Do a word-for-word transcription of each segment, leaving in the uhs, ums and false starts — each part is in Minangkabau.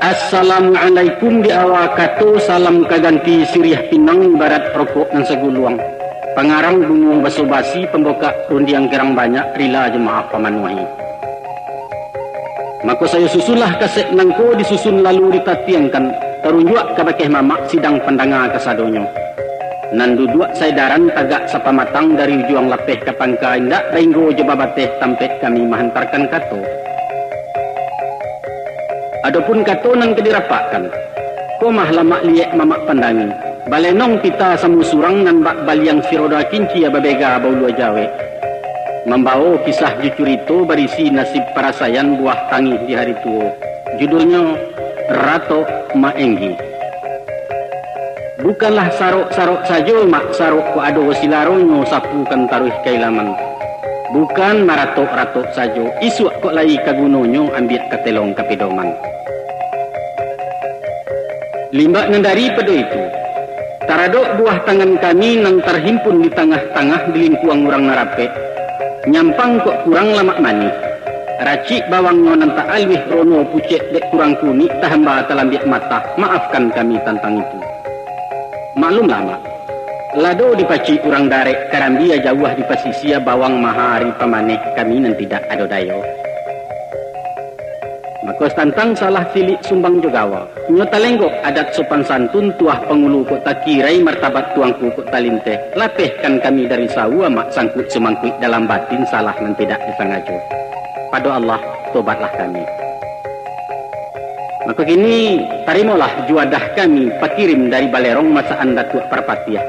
Assalamualaikum di awa kato, salam ka ganti siriah pinang, ibarat rokok nan saguluang. Pangarang bungo baso basi, pambukak rundiang girang banyak, rila jo maaf pamanuahi. Mako sayo susunlah kasek nangko, disusun lalu ditatiangkan, tarunjuak kabakeh mamak, sidang pandanga kasadonyo. Nan duduak saedaran, tagak sapamatang, dari ujuang lapeh ka pangka, indak bainggo jo babateh, tampek kami mahantarkan kato. Adopun kato nan ka dirapakkan, ko mah lamak liek mamak pandangi, balenong pita samo surang, nan bak baliang si roda kincia, babega baulua jawek. Mambawo kisah jo curito, barisi nasib parasaian, buah tangih di hari tuo. Judulnyo Ratok Maenggi. Bukanlah sarok-sarok sajo, mak, sarok kok ado silaronyo, sapukan taruih ka ilaman. Bukan maratok-ratok sajo, isuak kok lai ka gunonyo, ambiak ka telong ka pedoman. Limbak nan daripado itu, taradok buah tangan kami, nan tarhimpun di tangah-tangah, di lingkuang urang nan rapek. Nyampang kok kurang lamak manih. Racik bawangnyo nan taaluih, rono pucek dek kurang kunik, tahamba talambiak matah, maafkan kami tantang itu. Maklumlah, mak, lado dipacik urang darek, karambia jauah di pasisia, bawang maha ari pamaneh, kami nan tidak ado dayo. Mako tantang salah silik sumbang jo gawa. Nyo talenggok adat sopan santun, tuah pangulu kok takirai, martabat tuangku kok talinteh. Lapehkan kami dari sawu, mak, sangkuik sumangkuik dalam batin, salah nan tidak disangajo. Pado Allah, tobatlah kami. Mako kini, tarimolah juadah kami, pakirim dari Balerong, masakan Datuak Parpatiah.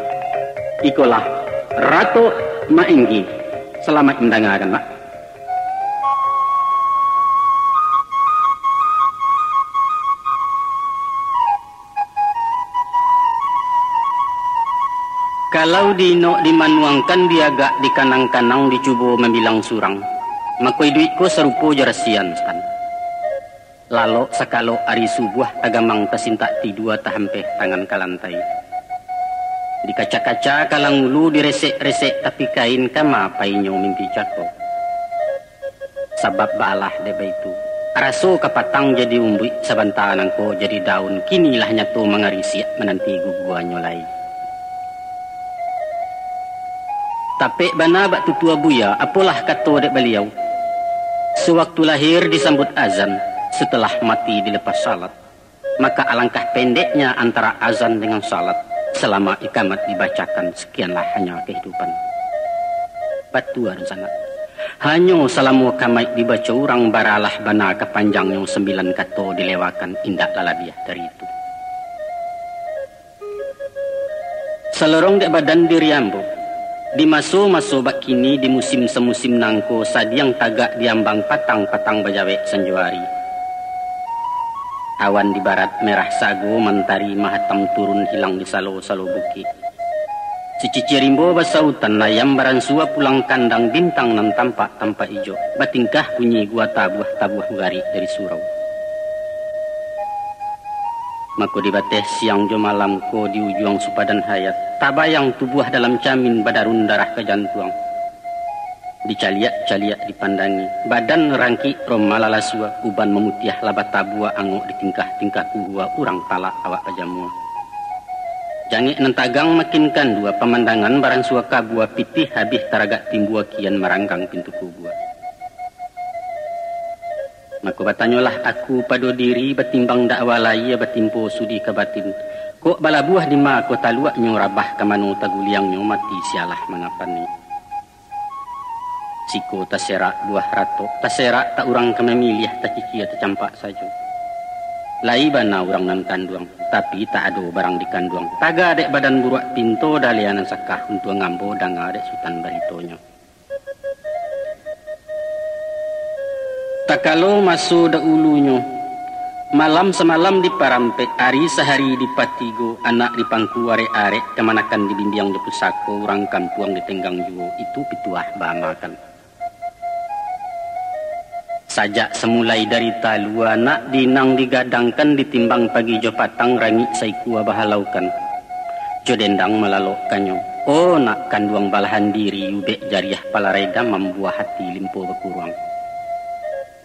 Ikolah Ratok Maenggi. Salamaik mandangakan, mak. Kalau diinok dimanuangkan, diagak dikanang-kanang, dicubo mambilang surang, mako iduik ko sarupo jo rasian, Sutan. Lalok sakalok ari subuah, tagamang tasintak tidua, tahampeh tangan ka lantai. Dikaca-kaca kalang ulu, diresek-resek tapi kain, kama painyo mimpi cako. Sabab baalah dek baitu, raso kapatang jadi umbuik, sabanta nangko jadi daun, kini lah nyato mangarisiak, mananti guguanyo lai. Tapek bana bak tutua buya, apolah kato dek baliau, sawaktu lahir disambut azan, satalah mati dilepas salat. Maka alangkah pendeknya antara azan dengan salat, salama ikamat dibacakan, sakianlah hanya kahidupan. Batua dunsanak. Hanyo salamo kamaik dibaco urang, baralah bana ka panjangnyo, sambilan kato dilewakan, indaklah labiah dari itu. Salorong dek badan diri ambo. Di maso-maso bak kini, di musim samusim nangko, sadiang tagak di ambang patang, patang bajawek sanjo ari. Awan di barat merah sago, mantari mahatam turun, hilang di salo-salo bukik. Sicicia rimbo basautan, ayam baransua pulang kandang, bintang nan tampak-tampak ijo, batingkah bunyi gua tabuah-tabuah, garik dari surau. Mako di bateh siang jo malam ko, di ujuang supadan hayat, tabayang tubuah dalam camin, badarun darah ka jantuang. Dicaliak-caliak dipandangi, badan rangkik roma lalasua, uban mamutiah lah batabua, angok di tingkah-tingkah kurua, urang palak awak pajamua. Jangek nan tagang makin kandua, pamandangan baransua kabua, pitih habih taragak timbua, kian maranggang pintu kubua. Mako batanyolah aku pado diri, batimbang dakwa lahia, batimpo sudi ka batin. Kok balabuah di ma ko taluaknyo, rabah ka mano taguliangnyo, mati sialah mangapani. Siko taserak buah ratok, taserak tak urang ka mamiliah, tacicia tacampak sajo. Lai bana urang nan kanduang, tapi tak ado barang dikanduang. Taga dek badan buruak pinto, dalia nan sakah untuang ambo, danga dek Sutan baritonyo. Takalo maso daulunyo, malam samalam diparampek, ari sahari dipatigo, anak dipangku arek-arek, kamanakan dibimbiang di pusako, urang kampuang ditenggang juo, itu pituah baamakan. Sajak samulai dari talua nak dinang digadangkan, ditimbang pagi jo patang rangik saikua bahalaukan. Jo dendang malalokkannyo, oh nak kanduang balahan diri, ubek jariah palarai damam, buah hati limpo bakuruang.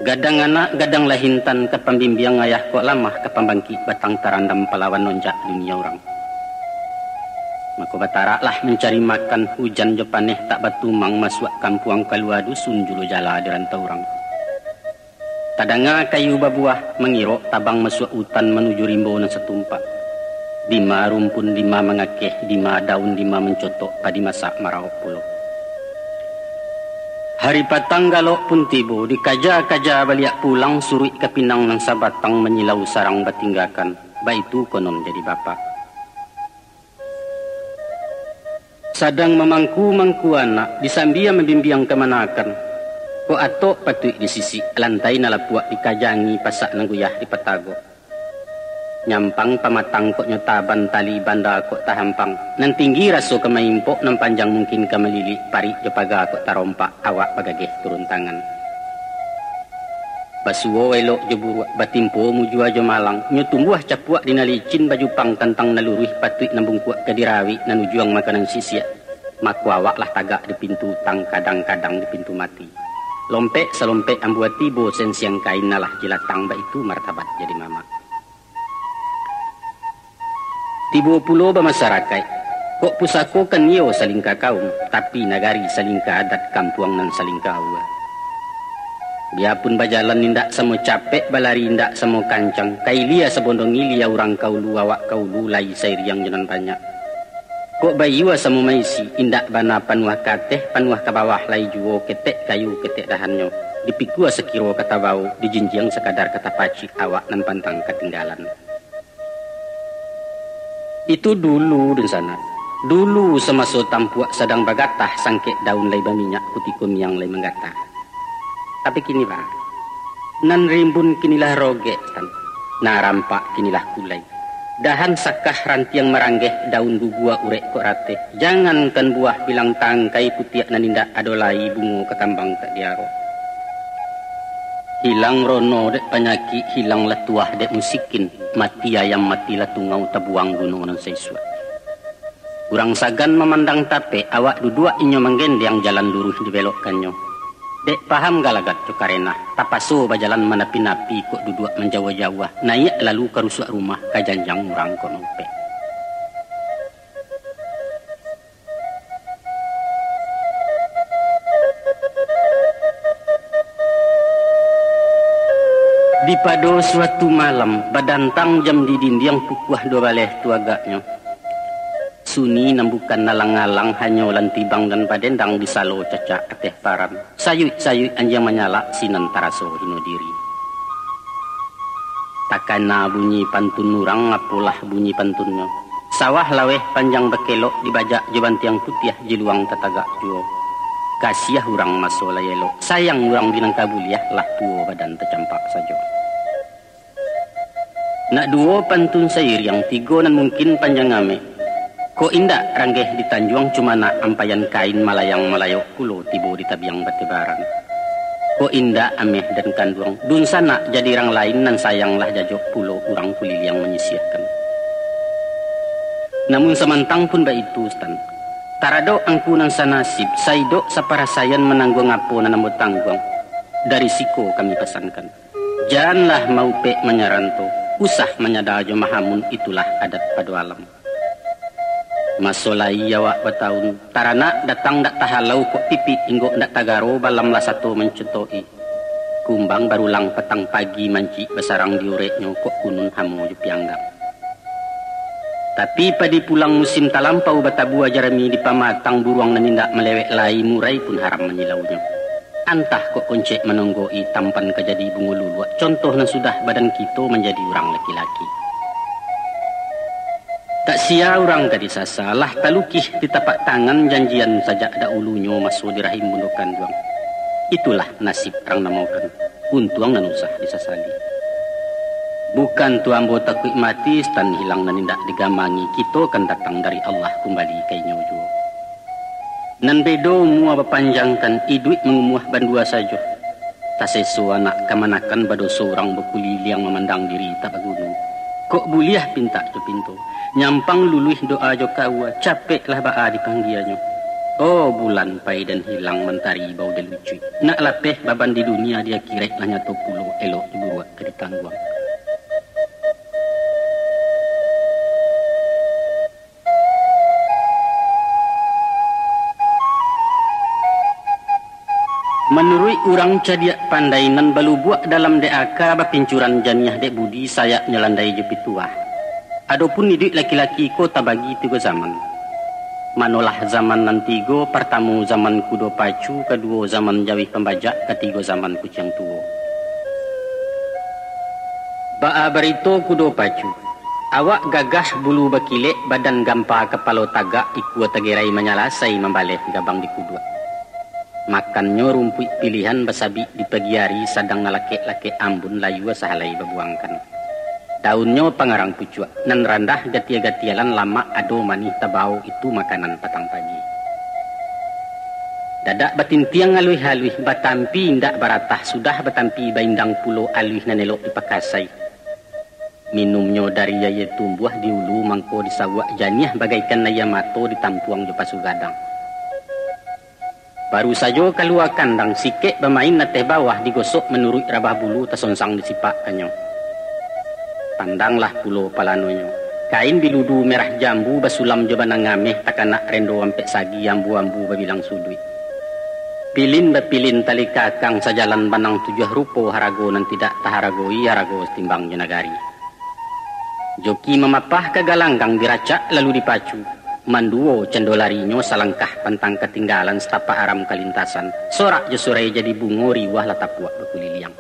Gadang anak, gadang lah intan, ka pambimbiang ayah kok lamah, ka pambangkik batang tarandam palawan onjak dunia urang. Mako bataraklah mancari makan, hujan jo paneh tak batumang, masuak kampuang kalua dusun, juluah jala di rantau urang. Tadanga kayu babuah, mangirok tabang masuak utan, manuju rimbo nan satumpak. Dima rumpun, dima mangakeh, dima daun, dima mancotok, padi masak maraok pulo. Hari patang galok pun tibo, dikaja-kaja baliak pulang, suruik ka pinang nan sabatang, manyilau sarang batinggakan, baitu konon jadi bapak. Sadang mamangku-mangku anak, disambia mambimbiang kamanakan. Kok atok patuik disisik, lantai nan lapuak dikajangi, pasak nan guyah dipatagok. Nyampang pamatang kok nyo taban, tali banda kok tahampang. Nan tinggi raso ka maimpok, nan panjang mungkin ka malilik, parik jo paga kok tarompak, awak bagageh turun tangan. Basuo elok jo buruak, batimpo mujua jo malang, nyo tumbuah capuak di nan licin, bajupang tantang nan luruih, patuik nan bungkuak ka dirawik, nan ujuang makanan sisiak, mako awak lah tagak di pintu utang, kadang-kadang di pintu mati. Lompek salompek ambua tibo, sensiang kain alah jilatang, baitu martabat jadi mamak. Tibo pulo bamasarakaik, kok pusako kan iyo salingka kaum, tapi nagari salingka adat, kampuang nan salingka aua. Biapun bajalan indak samo capek, balari indak samo kancang, ka ilia sabondong ilia urang ka ulu, awak ka ulu lai sairiang jo nan banyak. Kok baiua samo maisi, indak bana panuah ka ateh, panuah ka bawah lai juo, ketek kayu, ketek dahannyo, dipikua sakiro ka tabao, dijinjiang sakadar ka tapacik, awak nan pantang katinggalan. Itu dulu, dunsanak. Dulu samaso tampuak sadang bagatah, sangkek daun lai baminyak, kutiko miang lai manggatah. Tapi kini, Pak, nan rimbun kinilah rogek, Tan. Nan rampak kinilah kulai. Dahan sakah rantiang maranggeh, daun bubua urek kok rateh. Jangankan buah bilang tangkai, putiak nan indak ado lai, bungo ka kambang ka diaro. Hilang rono dek panyakik, hilang lah tuah dek musikin, mati ayam mati latungau, tabuang guno nan saisuak. Urang sagan mamandang tapek, awak duduak inyo manggendeang, jalan luruih dibelokkannyo. Dek paham galagat jo karenah, tapaso bajalan manapi-napi, kok duduak manjauah-jauah, naiak lalu ka rusuak rumah, ka janjang urang kok nopek. Di pado suatu malam, badantang jam di dindiang, pukuah duo baleh tu agaknyo. Sunyi nan bukan alang-alang, hanyo lantibang nan badendang, di salo cacak ateh paran. Sayuik-sayuik anjiang manyalak, sinan taraso hino diri. Takana bunyi pantun urang, apolah bunyi pantunnyo. Sawah laweh panjang bakelok, dibajak jo bantiang putiah, jiluang tatagak juo. Kasiah urang maso lai elok, sayang urang di nan ka buliah, lah tuo badan tacampak sajo. Nak duo pantun sairiang, tigo nan mungkin panjang ameh. Kok indak ranggeh di tanjuang, cumanak ampaian kain, malayang malayok pulo, tibo di tabiang batebaran. Kok indak ameh dan kanduang, dunsanak jadi rang lain, nan sayang lah jajok pulo, urang kuliliang manyisiahkan. Namun samantang pun baitu, Stan, taradok angku nan sanasib, saidok saparasaian, manangguang apo nan ambo tangguang, dari siko kami pasankan. Janlah maupek manyaranto, usah manyada jo mahamun, itulah adat pado alam. Maso lai awak bataun, taranak datang dak tahalau, kok pipik inggok dak tagaro, balam lah sato mancutoki. Kumbang barulang patang pagi, mancik basarang di ureknyo, kok kunun hamo jo pianggang. Tapi padi pulang musim talampau, batabua jarami di pamatang, buruang nan indak malewek lai, murai pun haram manyilaunyo. Antah kok koncek manonggoki, tampan ka jadi bungo luluak, contoh nan sudah badan kito manjadi urang laki-laki. Tak sia urang ka disasa, lah talukih di tapak tangan, janjian sajak daulunyo, maso di rahim bundo kanduang. Itulah nasib rang namokan, untuang nan usah disasali. Bukan tu ambo takuik mati, Stan, hilang nan indak digamangi, kito kan datang dari Allah, kumbali ka inyo juo. Nan bedo umua bapanjangkan, iduik mangumuah bandua sajo. Taseso anak kamanakan, badoso urang bakuliliang, mamandang diri tak baguno. Kok buliah pintak jo pinto, nyampang luluih doa jo kaua, capeklah baa dipanggianyo. Oh, bulan pai dan hilang, mantari bau dilucuik. Nak lapeh baban di dunia, di akiraik lah nyato pulo, elok diburuak ka ditangguang. Manuruik urang cadiak pandai, nan balubuak dalam dek aka, bapincuran janiah dek budi, sayaknyo landai jo pituah. Adopun iduik laki-laki ko tabagi tigo zaman. Manolah zaman nan tigo, partamo zaman kudo pacu, kaduo zaman jawih pambajak, katigo zaman kuciang tuo. Baa barito kudo pacu? Awak gagah, bulu bakilek, badan gampa, kapalo tagak, ikua tagerai, manyalasai mambaleh gabang di kuduak. Makannyo rumpuik pilihan, basabik di pagi ari, sadang nalakek-lakek ambun, layua sahalai babuangkan. Daunnyo pangarang pucuak, nan randah gatia-gatialan, lamak ado manih tabao, itu makanan patang pagi. Dadak batintiang aluih-aluih, batampi indak baratah, sudah batampi baindang pulo, aluih nan elok dipakasai. Minumnyo dari aia tumbuah di ulu, mangko disawuak janiah, bagaikan aia mato ditampuang jo pasu gadang. Baru sajo kalua kandang, sikek bamain ateh bawah, digosok manuruik rabah bulu, tasonsang disipakkannyo. Pandanglah pulo palanonyo, kain biludu merah jambu, basulam jo banang ameh, takanak rendo ampek sagi, ambu-ambu babilang suduik. Pilin bapilin tali kakang, sajalan banang tujuah rupo, harago nan tidak taharagoi, harago satimbang jo nagari. Joki mamapah ka galanggang, diracak lalu dipacu. Manduo cando larinyo, salangkah pantang katinggalan, satapak aram kalintasan. Sorak jo surai jadi bungo, riwah lah tapuak bakuliliang.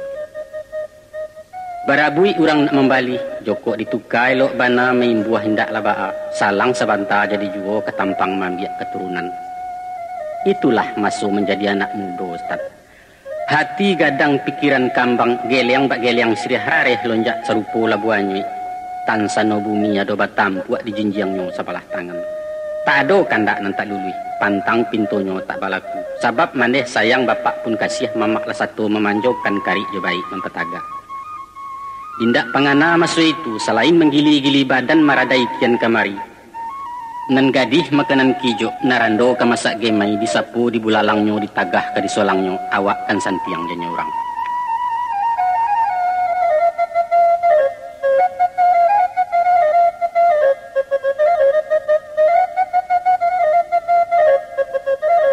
Barabuik urang nak mambalih, jokok dituka elok bana, maimbuah indak lah baa, salang sabanta jadi juo, katampang maambiak katurunan. Itulah maso manjadi anak mudo, Ustaz. Hati gadang, pikiran kambang, geleang bak geleang siriah, rareh lonjak sarupo labuah anyuik. Tansano bumi ado batampuak, dijinjiangnyo sabalah tangan. Tak ado kandak nan tak luluih, pantang pintonyo tak balaku. Sabab mandeh sayang bapak pun kasiah, mamak lah sato mamanjokan, karik jo baik mampatagak. Indak pangana maso itu, salain manggili-gili badan, maradai kian kamari. Nan gadih makanan kijok, nan rando ka masak gemai, disapo di bulalangnyo, ditagah ka di solangnyo, awak kan santiang janya urang.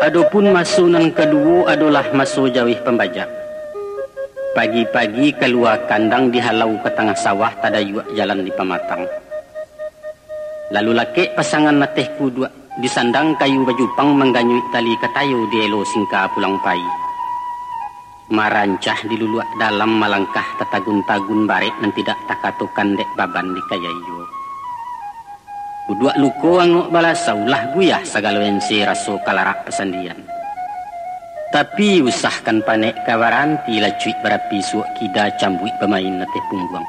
Adopun maso nan kaduo adolah maso jawih pambajak. Pagi-pagi kalua kandang, dihalau ka tangah sawah, tadayuak jalan di pamatang. Lalu lakek pasangan ateh kuduak, disandang kayu bajupang, mangganyuik tali katayo, dielo singka pulang pai. Marancah di luluak dalam, malangkah tatagun-tagun, barek nan tidak takatokan, dek baban dikayai juo. Kuduak luko angok balasau, lah guyah sagalo ense, raso kalarak pasandian. Tapi usahkan panek ka baranti, lacuik barapi suok kida, cambuik bamain ateh pungguang.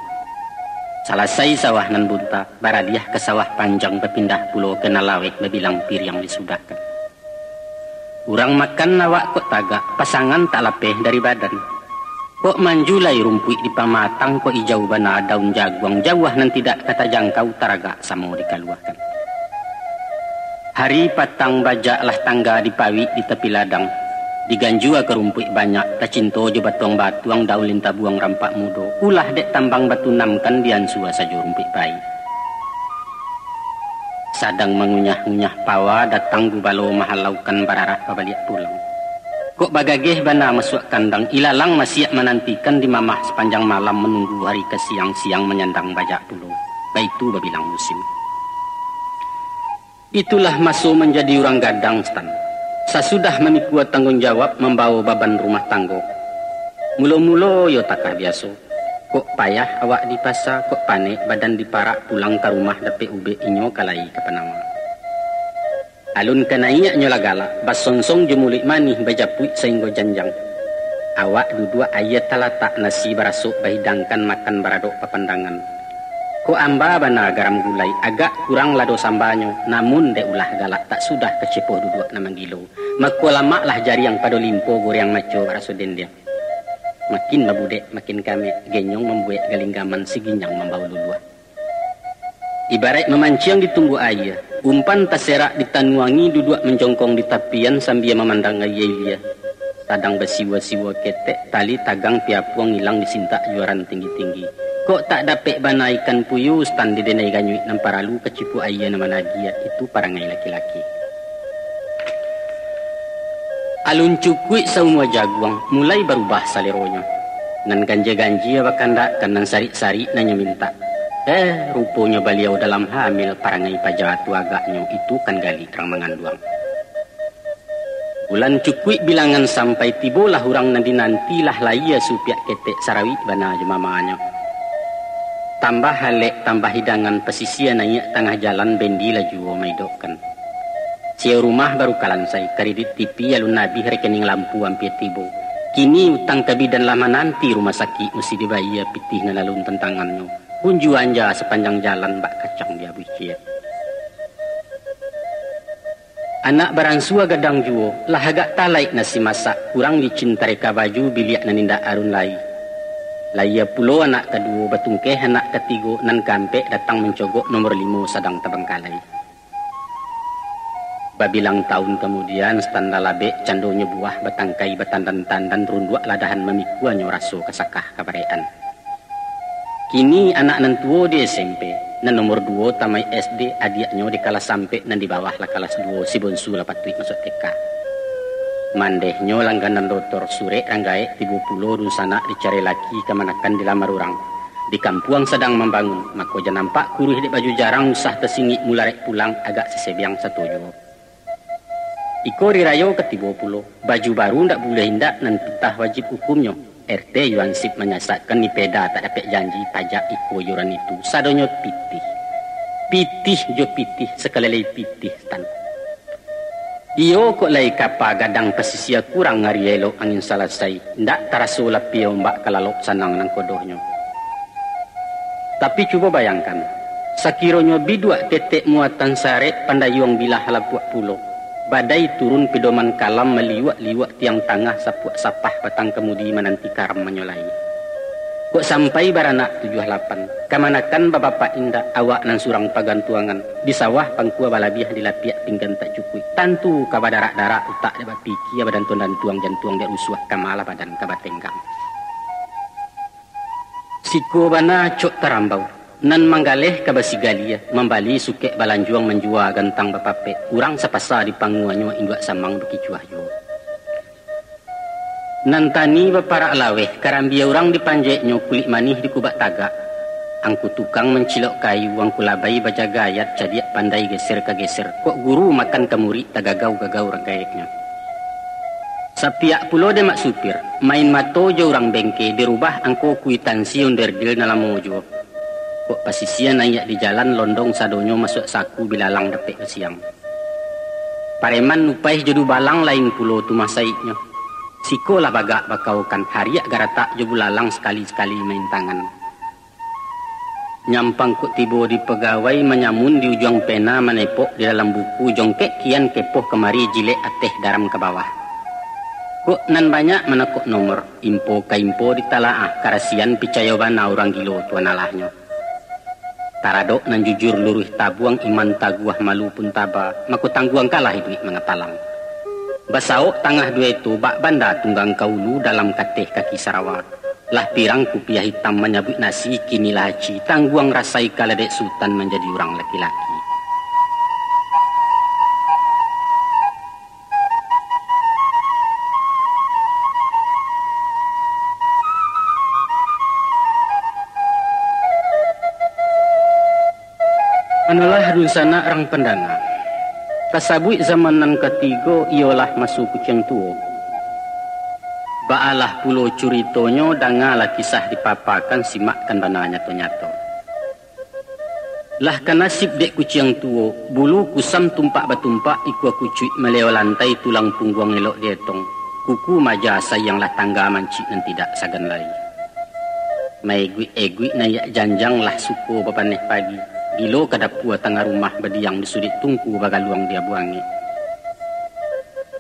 Salasai sawah nan bunta, baraliah ka sawah panjang, bapindah pulo ka nan laweh, babilang piriang disudahkan. Urang makan awak kok tagak, pasangan tak lapeh dari badan. Kok manjulai rumpuik di pamatang, kok ijau bana daun jaguang, jauah nan tidak ka tajangkau, taragak samo dikaluakan. Hari patang bajak lah tangga, dipawik di tapi ladang, diganjua ka rumpuik banyak, tacinto jo batuang-batuang, daun lintabuang rampak mudo, ulah dek tambang batunamkan, diansua sajo rumpuik pai. Sadang mangunyah-ngunyah pawa, datang gubalo mahalaukan, bararah babaliak pulang. Kok bagageh bana masuak kandang, ilalang masiak manantikan, di mamah sapanjang malam, manunggu hari ka siang, siang manyandang bajak pulo. Baitu babilang musim. Itulah maso manjadi urang gadang, Stan. Sasudah mamikua tangguang jawab, mambawo baban rumah tanggo. Mulo-mulo yo takah biaso. Kok payah awak di pasa, kok panek badan di parak, pulang ka rumah dapek ubek, inyo ka lai ka panama. Alun ka naiaknyo lah galak, basonsong jo muluik manih, bajapuik sainggo janjang. Awak duduak, aia talatak, nasi barasok bahidangkan, makan baradok bapandangan. Kok amba bana garam gulai, agak kurang lado sambanyo, namun dek ulah galak, tak sudah kacepoh duduak nan manggilo. Mako lamaklah jariang pado limpo, goreang maco baraso dendiang. Makin babudek, makin kamek, genyong mambuek galinggaman, siginyang mambao luluah. Ibaraik mamanciang di tumbuak aia, umpan taserak di tanuangi, duduak manjongkong di tapian sambia mamandang aia ilia. Sadang basiwa-siwa ketek, tali tagang piapuang ilang disintak juaran tinggi-tinggi. Kok tak dapek bana ikan puyuh, stan di denai ganyuik nan paralu ka cipuak aia nan managiah, itu parangai laki-laki. Alun cukuik saumua jaguang, mulai barubah saleronyo. Nan ganjia-ganjia bakandak, ka nan sarik-sarik nyo mintak. Eh, ruponyo baliau dalam hamil, parangai paja tu agaknyo, itu kan galik rang manganduang. Bulan cukuik bilangan sampai, tibolah urang nan dinanti, lah layia supiak ketek, sarawik bana jo mamanyo. Tambah alek, tambah hidangan, pasisia naiak tangah jalan, bendi lah juo maidokkan. Sio rumah baru kalansai, kredit T V alun abih, rekening lampu ampia tibo. Kini utang ka bidan lah mananti, rumah sakik musti dibayia, pitih nan alun tantangannyo. Unjuan ja sapanjang jalan, bak kacang diabuih ciek. Anak baransua gadang juo, lah agak talaik nasi masak, kurang licin tareka baju, biliak nan indak arun lai. Layia pulo anak kaduo, batungkeh anak katigo, nan kaampek datang mancogok, nomor limo sadang tabangkalai. Babilang taun kamudian, stan lah labek, candonyo buah batangkai, batandan-tandan runduak ladahan, mamikuanyo raso kasakah kabarekan. Kini anak nan tuo di S M P, nan nomor duo tamaik S D, adiaknyo di kalas ampek, nan di bawah lah kalas duo, si bonsu lah patuik masuak T K. Mandehnyo langganan dotor, surek rang gaek tibo pulo, dunsanak dicari laki, kamanakan dilamar urang. Di kampuang sadang mambangun, mako jan nampak kuruih dek baju jarang, usah tasingik mularek pulang, agak sasebiang sato juo. Iko ari rayo ka tibo pulo, baju baru ndak buliah indak, nan pitah wajib ukumnyo. R T yo ansip manyasakkan, ipeda tak dapek janji, pajak iko yuran itu, sadonyo pitih. Pitih jo pitih, sakali lai pitih, stan. Iyo kok lai kapa gadang pasisia, kurang ari elok angin salasai, indak taraso lapia ombak ka lalok, sanang nangkodohnyo. Tapi cubo bayangkan, sakironyo biduak ketek muatan sarek, pandayuang bilah lapuak pulo, badai turun pidoman kalam, maliuak-liuak tiang tangah, sapuak sapah batang kamudi, mananti karamannyo lai. Kok sampai baranak tujuah lapan, kamanakan babapak indak, awak nan surang pagantuangan, di sawah pangkua balabiah, di lapiak pinggan tak cukuik, tantu ka badarak-darak utak dek bapikia, badantuang-dantuang jantuang dek rusuah, ka malah badan ka batenggang. Siko bana acok tarambau, nan manggaleh ka basigaliah, mambali sukek balanjuang, manjua gantang bapapek, urang sapasa di panguanyo, induak samang bakicuah juo. Nan tani baparak laweh, karambia urang dipanjeknyo, kulik manih dikubak tagak. Angku tukang mancilok kayu, angku labai bajaga ayat, cadiak pandai geser ka geser, kok guru makan ka murik, tagagau-gagau rang gaeknyo. Sapiak pulo dek mak supir, main mato jo urang bengke, dirubah angko kuitansi onderdil nan lamo juo. Kok pasisia naiak di jalan, londong sadonyo masuak saku, bilalang dapek basiang. Pareman nupaih jo dubalang, lain pulo tu masaiknyo. Siko lah bagak bakaokan, hariak garatak jo bulalang, sakali-sakali main tangan. Nyampang kok tibo di pagawai, manyamun di ujuang pena, manepok di dalam buku, jongkek kian kepoh kamari, jilek ateh daram ka bawah. Kok nan banyak manakok nomor, impo ka impo ditalaah, karasian picayo bana urang gilo tu analahnyo. Taradok nan jujur luruih tabuang, iman taguah malu pun taba, mako tangguangkanlah iduik mangapalang. Basaok tangah duo eto, bak banda tunggang ka ulu, dalam kateh kaki sarawa. Lah pirang kupiah itam manyabuik nasi, kini lah aci, tangguang rasai ka ladek sutan, manjadi urang laki-laki. Anolah dunsanak rang pandanga. Tasabuik zaman nan katigo, iyolah maso kuciang tuo. Baalah pulo curitonyo, dangalah kisah dipapakan, simakkan bana nyato-nyato. Lah ka nasib dek kuciang tuo, bulu kusam tumpak batumpak, ikua kucuik maleo lantai, tulang pungguang elok dietong, kuku maja sayang lah tangga, mancik nan tidak sagan lai. Maeguik-eguik naiak janjang, lah suko bapaneh pagi, gilo ka dapua tangah rumah, badiang di sudik tungku, bagaluang di abu angek.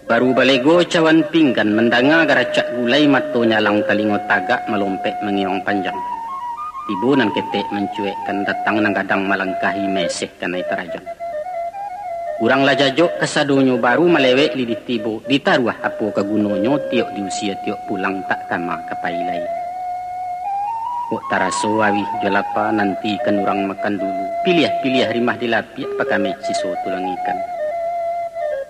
Baru balego cawan pinggan, mandanga garacak gulai, mato nyalang talingo tagak, malompek mangiuang panjang. Tibo nan ketek mancuekkan, datang nan gadang malangkahi, meseh kanai tarajang. Urang lah jajok kasadonyo, baru malewek lilih tibo, ditaruah apo ka gunonyo, tiok diusia tiok pulang, tak kama ka pai lai. Kok taraso awih jo lapa, nantikan urang makan dulu, piliah-piliah rimah dilapiak, pakameh siso tulang ikan.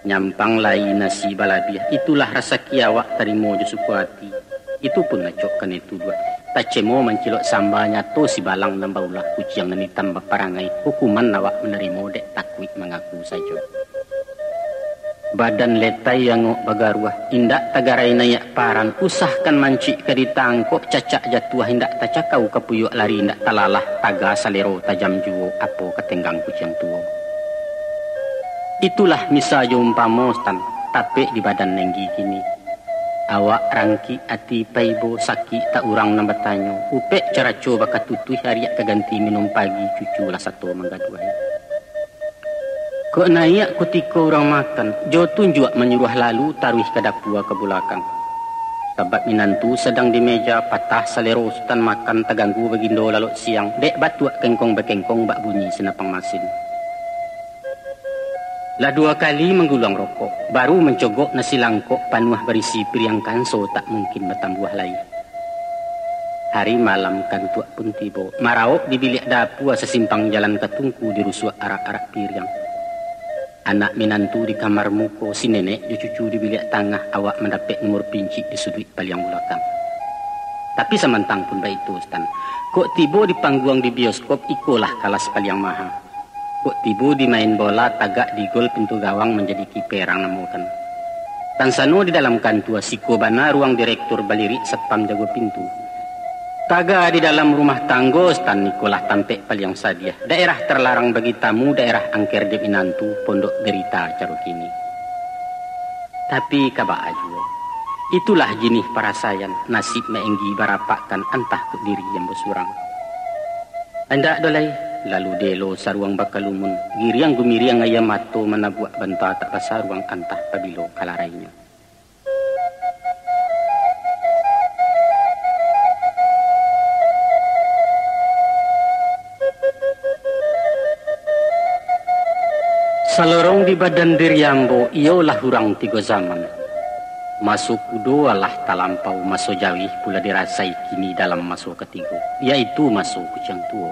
Nyampang lai nasi balabiah, itulah rasaki awak, tarimo jo suko ati, itu pun acok kanai tuduak. Tacemo mancilok samba, nyato sibalang nan baulah, kuciang nan itam baparangai, hukuman awak manarimo, dek takuik mangaku sajo. Badan letai angok bagaruah, indak tagarai naiak paran, usahkan mancik ka ditangkok, cacak jatuah indak tacakau, kapuyuak lari indak talalah, taga salero tajam juo, apo ka tenggang kuciang tuo. Itulah misa jo umpamo, Sutan, tapek di badan nenggi kini. Awak rangkik ati paibo, sakik tak urang nan batanyo, upek caraco bakatutuih, ariak ka ganti minum pagi, cucu lah sato manggaduahi. Kok naiak kutiko urang makan, jo tunjuak manyuruah lalu, taruih ka dapua ka bulakang. Sabab minantu sadang di meja, patah salero Sutan makan, taganggu bagindo lalok siang, dek batuak kengkong bakengkong, bak bunyi sinapang masin. Lah duo kali mangguluang rokok, baru mancogok nasi langkok, panuah barisi piriang kanso, tak mungkin batambuah lai. Hari malam kantuak pun tibo, maraok di biliak dapua, sasimpang jalan ka tungku, dirusuak arak-arak piriang. Anak minantu di kamar muko, si nenek jo cucu di biliak tangah, awak mandapek nomor pincik di suduik paliang bulakang. Tapi samantang pun baitu, Sutan, kok tibo di pangguang di bioskop, ikolah kalas paliang maha. Kok tibo di main bola, tagak di gol pintu gawang, manjadi kiper ang namokan. Tansano di dalam kantua, siko bana ruang direktur, balirik satpam jago pintu. Taga di dalam rumah tanggo, Sutan, ikolah tampek paliang sadiah, daerah terlarang bagi tamu, daerah angker dek minantu, pondok derita caro kini. Tapi ka baa juo, itulah jinih parasaian, nasib maenggi barapakkan, antah kok diri ambo surang. Indak doh lai, lalu dielo saruang bakalumun, giriang gumiriang aia mato, manabuak banta tak basaruang, antah pabilo ka larainyo. Salorong di badan diri ambo, iyolah urang tigo zaman. Maso kudo alah talampau, maso jauih pulo dirasai, kini dalam maso katigo, yaitu maso kuciang tuo.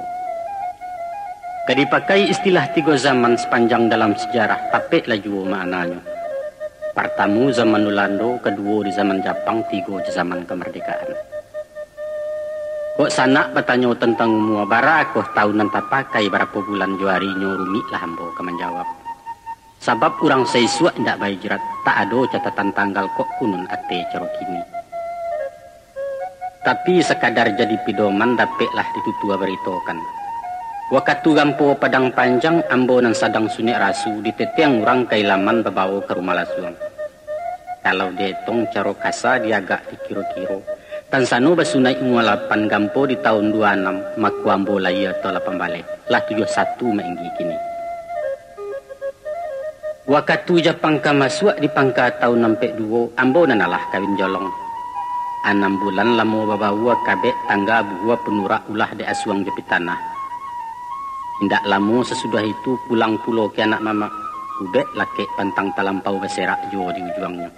Ka dipakai istilah tigo zaman sapanjang dalam sajarah, tapek lah juo maknanyo. Partamo zaman Ulando, kaduo di zaman Japang, tigo di zaman kamardekaan. Kok sanak batanyo tantang umua, barakoh taun nan tapakai, barapo bulan jo arinyo, rumiklah ambo ka manjawab. Sabab urang saisuak indak bahijrat, tak ado catatan tanggal, kok kunun ateh caro kini. Tapi sakadar jadi pidoman, dapeklah ditutua baritokan. Wakatu gampo Padang Panjang, ambo nan sadang sunek rasu, ditetiang urang ka Ilaman, babawo ka rumah lasuang. Kalau dietong caro kasa, diagak dikiro-kiro, tansano basunaik umua lapan, gampo di taun duo anam, mako ambo lahia taun lapan baleh, lah tujuah satu mainggi kini. Wakatu Japang ka masuak di pangka taun ampek duo, ambo nan alah kawin jolong. Anam bulan lamo babaua, kabek tangga buhua, panurak ulah dek asuang jo pitanah. Indak lamo sasudah itu, pulang pulo ka anak mamak, ubek lakek pantang talampau, baserak juo di ujuangnyo.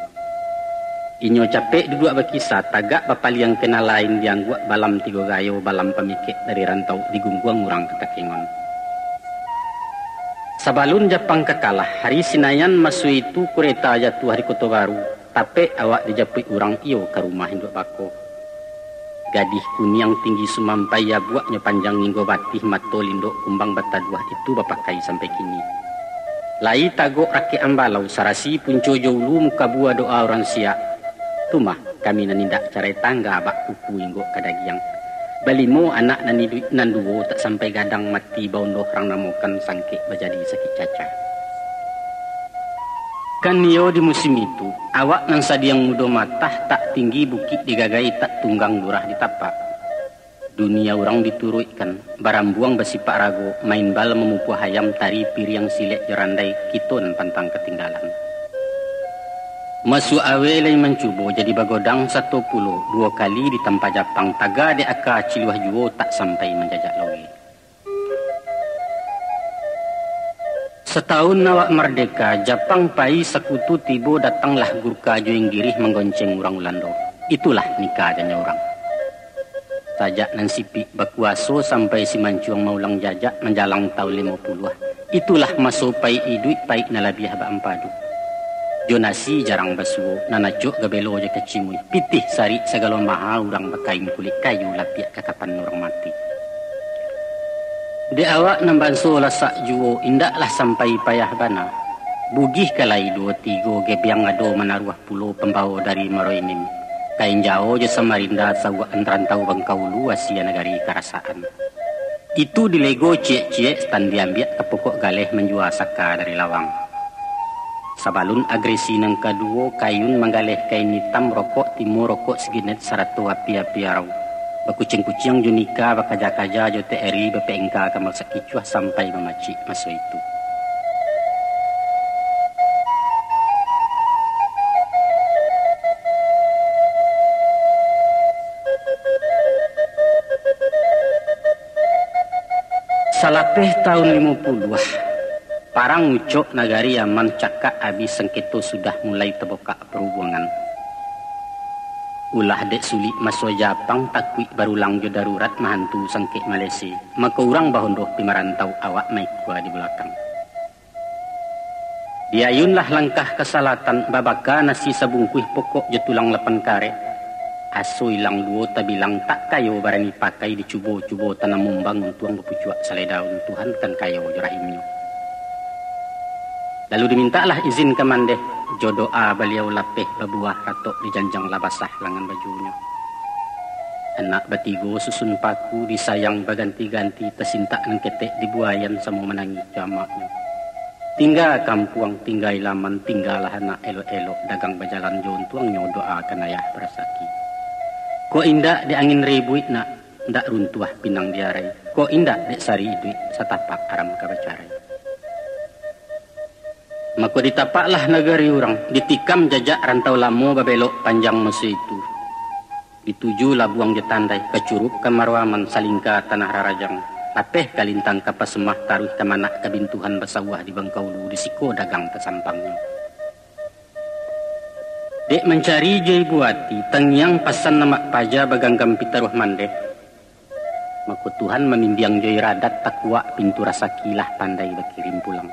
Inyo capek duduak bakisa, tagak bapaliang ka nan lain, diangguak balam tigo gayo, balam pamikek dari rantau, digungguang urang ka takengon. Sabalun Japang ka kalah, hari Sinayan maso itu kureta jatuah di Koto Baru, tapek awak dijapuik urang, iyo ka rumah induak bako. Gadih kuniang tinggi sumampai, abuaknyo panjang hinggo batih, mato lindok kumbang bataduah, itu bapakai sampai kini. Lai tagok rakek ambalau, sarasi punco jo ulu, mukabua doa urang siak. Tu mah kami nan indak carai tangga, bak kuku inggok ka dagiang. Balimo anak nan iduik nan duo, tak sampai gadang mati baundoh, rang namokan sangkek bajadi sakik caca. Kan iyo di musim itu, awak nan sadiang mudo matah, tak tinggi bukik digagai, tak tunggang lurah ditapak. Dunia urang dituruikkan, barambuang basipak rago, main bal mamupuah ayam, tari piriang silek jo randai, kito nan pantang katinggalan. Masuak aweh lai mancubo jadi bagodang sato pulo, duo kali ditampa Japang, taga dek aka ciluah juo tak sampai manjajak logeh. Satahun awak mardeka, Japang pai, Sakutu tibo, datanglah Gurkha jo Inggirih manggonceng urang Ulando. Itulah nikah janyo urang. Sajak nan Sipik bakuaso sampai si Mancuang maulang jajak manjalang taun limo puluah. Itulah maso paik iduik, paik nan labiah baampadu. Jo nasi jarang basuo, nan acok gabelo jo kacimuih, pitih sarik sagalo maha, urang bakain kulik kayu, lapiak ka kapan urang mati. Dek awak nan banso lasak juo, indaklah sampai payah bana. Bugih ka lai duo tigo, gebiang ado manaruah pulo pambawo dari Maroinim. Kain jao jo Samarinda, sawuak rantau Bangkaulu, asia nagari karasaan. Itu dilego ciek-ciek, stan diambiak ka pokok galeh, manjua saka dari lawang. Sabalun agresi nan kaduo, Kayun manggaleh kain itam, rokok timo, rokok siginet, sarato api-api arau. Bakuciang-kuciang jo nikah, bakaja-kaja jo T R I, bapengka ka masak kicuah sampai mamacik maso itu. Salapeh taun limo puluah, parang ucok, nagari aman, cakak abih, sangketo sudah mulai tabokak parubuangan. Ulah dek sulik maso Japang, takuik barulang jo darurat, mahantu sangkek malese, mako urang bahondoh pi marantau, awak maikua di bulakang. Diayunlah langkah ka salatan, babaka nasi sabungkuih, pokok jo tulang lapan karek. Aso ilang duo tabilang, tak kayo barani pakai, dicubo-cubo tanam mumbang, untuang bapucuak salai daun, Tuhan kan kayo jo rahimnyo. Lalu dimintaklah izin ka mandeh, jo doa baliau lapeh babuah, ratok dijanjang lah basah langan bajunyo. Anak batigo susun paku, disayang baganti-ganti, tasintak nan ketek dibuayan, samo manangih jo amaknyo. Tingga kampuang, tingga ilaman, tinggalah anak elok-elok, dagang bajalan jo untuangnyo, doakan ayah barasaki. Kok indak dek angin ribuik nak, ndak runtuah pinang diarai, kok indak dek sari iduik, satapak aram ka bacarai. Mako ditapaklah nagari urang, ditikam jajak rantau lamo, babelok panjang maso itu. Dituju Labuang jo Tandai, ka Curup ka Maroaman, Salingka tanah rarajang, lapeh ka Lintang ka Pasemah, taruih ka Manak ka Bintuhan, basawah di Bangkaulu, di siko dagang tasampangnyo. Dek mancari jo ibo ati, tangiang pasan amak paja, baganggam pitaruah mandeh. Mako Tuhan mamimbiang jo iradat, takuak pintu rasaki, lah pandai bakirim pulang.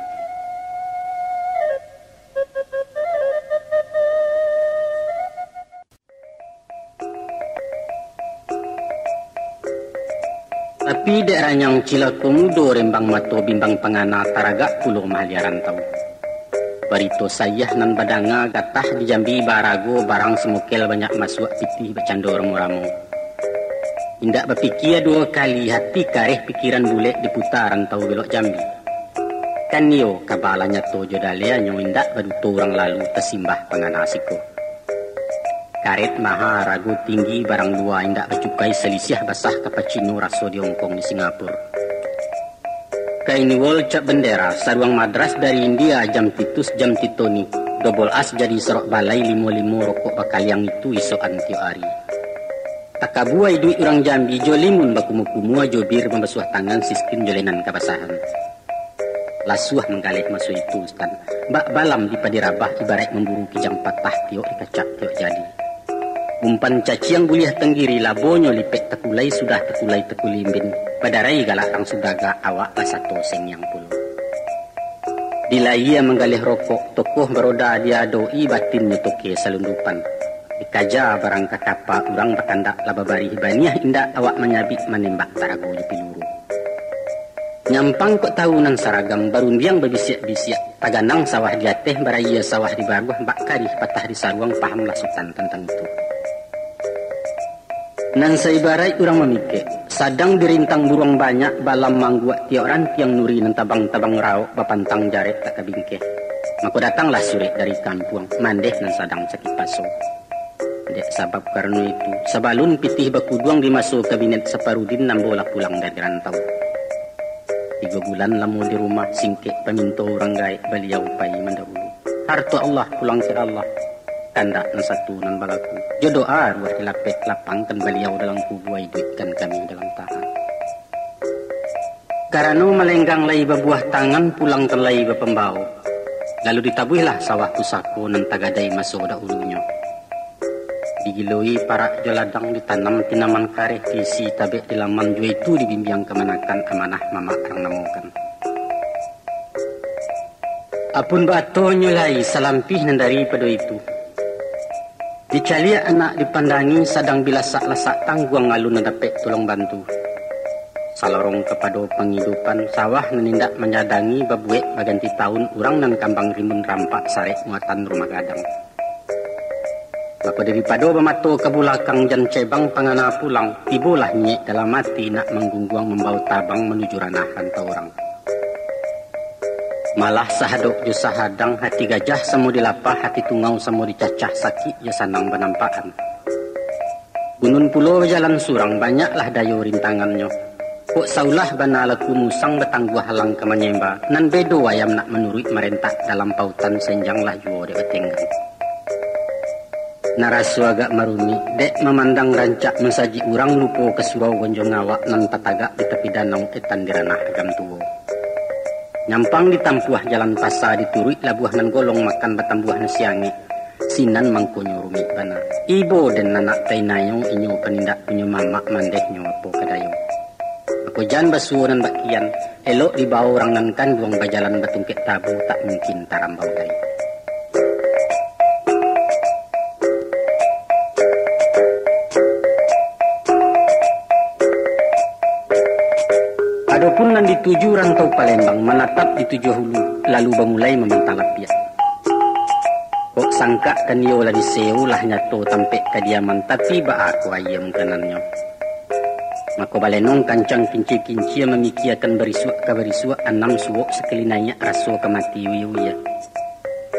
Tapi dek ranyang cilako mudo, rembang mato bimbang pangana, taragak pulo mahalia rantau. Barito sayah nan badanga, gatah di Jambi barago, barang samokel banyak masuak, pitih bacando ramo-ramo. Indak bapikia duo kali, hati kareh pikiran bulek, diputa rantau belok Jambi. Kan iyo, kaba lah nyato jo dalianyo, indak baduto urang lalu, tasimbah pangana siko. Karet maha, rago tinggi, barang lua indak bacukai, salisiah basah ka pacino, raso di Hongkong, di Singapura. Kain wol cap bendera, saruang madras dari India, jam Titus, jam Titoni, dobol as jadi sorok balai, limo-limo rokok bakaliang, itu isokan tiok ari. Takabua iduik urang Jambi, jo limun bakumua-kumua, jo bir mambasuah tangan, siskin jo lenan kabasahan. Lasuah manggaleh maso itu, Ustaz. Bak balam di padi rabah, ibaraik mamburu kijang patah, tiok dikacak tiok jadi. Umpan caciang buliah tanggiri, labonyo lipek takulai, sudah takulai takulimbin. Badarai galak rang sugagak, awak lah sato sengiang pulo. Di layie manggaleh rokok, tokoh baroda diadoi, batinnyo toke salundupan. Dikaja barang ka kapa, urang bakandak lah babarih, baniah indak awak manyabik, manembak tarago jo piluru. Nyampang kok tahu nan saragam, barundiang babisiak-bisiak, taganang sawah di ateh, barayie sawah di baruah, bak karih patah di saruang, pahamlah Sutan tantang itu. Nan saibaraik urang mamikek, sadang dirintang buruang banyak, balam mangguak tiok rantiang, nuri nan tabang-tabang raok, bapantang jarek tak ka bingkeh. Mako datanglah surek dari kampuang, mandeh nan sadang sakik paso. Dek sabab karano itu, sabalun pitih bakuduang, di maso kabinet Saparudin, ambo lah pulang dari rantau. Tigo bulan lamo di rumah, singkek paminto urang gaek, baliau pai mandahulu. Harto Allah, pulang ka Allah. kandak nan satu nan balaku. Jo doa aruah dilapeh, lapangkan baliau dalam kubua, iduikkan kami dalam tahan. Karano malenggang lai babuah tangan, pulangkan lai bapambao. Lalu ditabuihlah sawah pusako nan tagadai maso dahulunyo. Digiloi parak jo ladang, ditanam tinaman kareh, diisi tabek di laman, jo itu dibimbiang kamanakan amanah mamak rang namokan. Apun baatonyo lai salampih nan daripado itu. Dicaliak anak dipandangi, sadang bilasak-lasak tangguang alun nan dapek tulong bantu. Salorong kapado pangidupan, sawah nan indak manyadangi, babuek baganti taun, urang nan kambang rimbun rampak, sarek muatan rumah gadang. Mako daripado bamato ka bulakang, jan cebang pangana pulang, tibolah nyiek dalam ati, nak manggungguang mambao tabang manuju ranah rantau urang. Malah sahadok jo sahadang, hati gajah samo dilapah, hati tungau samo dicacah, sakik jo sanang banampakan. Gunun pulo bajalan surang, banyaklah dayo rintangannyo. Kok saulah bana laku musang, batangguah alang ka manyemba, nan bedo ayam nak manuruik marentak, dalam pautan senjang lah juo dek batenggang. Naraso agak marumik, dek mamandang rancak masajik urang, lupo ka surau gonjong awak nan tatagak di tapi danau, etan di ranah agam tuo. Nyampang ditampuah jalan pasa, dituruik labuah nan golong, makan batambuah nasi angek, sinan mangkonyo rumik bana. Ibo den anak tainayo, inyo kan indak punyo mamak, mandehnyo apo ka dayo. Mako jan basuo nan bakian, elok dibao urang nan kanduang, bajalan batungkek tabu, tak mungkin tarambau lai. Adopun nan dituju rantau Palembang, manatap di Tujuah Hulu, lalu bamulai mamantang lapiak. Kok sangkak kan iyo lah diseo, lah nyato tampek kadiaman, tapi baa ko ayie mungkanannyo. Mako balenong kancang kincia-kincia, mamikiakan barisuak ka barisuak, anam suok sakali naiak, raso ka mati uya-uya.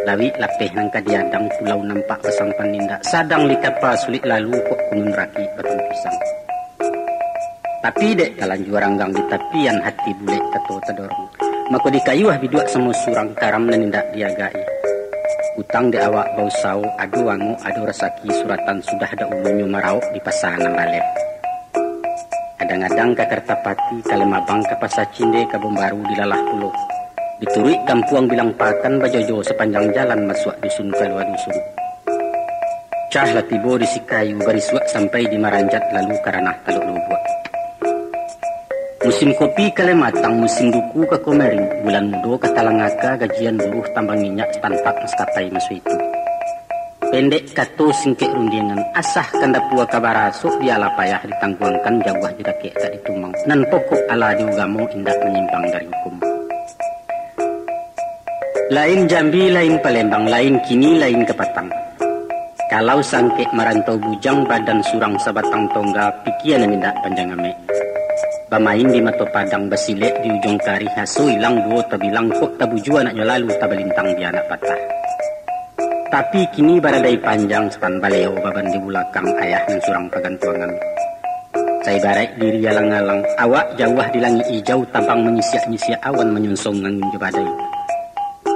Lawik lapeh nan ka diadang, pulau nampak basampan indak, sadang di kapa sulik lalu, kok kunun rakik batang pisang. Tapi dek talanjua ranggang di tapian, hati bulek kato tadorong. Mako dikayuah biduak samo surang, karam nan indak diagai. Utang dek awak bausawo, ado angok, ado rasaki, suratan sudah dahulunyo maraok di pasa nan baleh. Adang-adang ka Kartapati, ka Lemabang, ka Pasa Cinde, Kabon Baru dilalah pulo. Dituruik kampuang bilang pakan, bajojo sapanjang jalan, masuak dusun kalua dusun. Cah lah tibo di Sikayu, barisuak sampai di Maranjat, lalu ka ranah Talok Lubuak. Musim kopi ka Lematang, musim duku ka Komering, bulan mudo ka Talangaka, gajian buruh tambang minyak, tanpak maskapai maso itu. Pendek kato singkek rundiangan, asah kandapua ka barasok, bialah payah ditangguangkan, jauah jo dakek tak ditumang, nan pokok alah di ugamo, indak manyimpang dari hukum. Lain Jambi, lain Palembang, lain kini, lain kapatang. Kalau sangkek marantau bujang, badan surang sabatang tongga, pikia nan indak panjang amek. Bamain di mato padang, basilek di ujuang karih, aso ilang duo tabilang, kok tabujua anaknyo lalu, tabalintang di anak patah. Tapi kini baradai panjang, sapan baleo baban di bulakang, ayah nan surang pagantuangan. Saibaraik diri alang-alang, awak jauah di langik ijau, tabang manyisiak-nyisiak awan, manyonsong angin jo badai.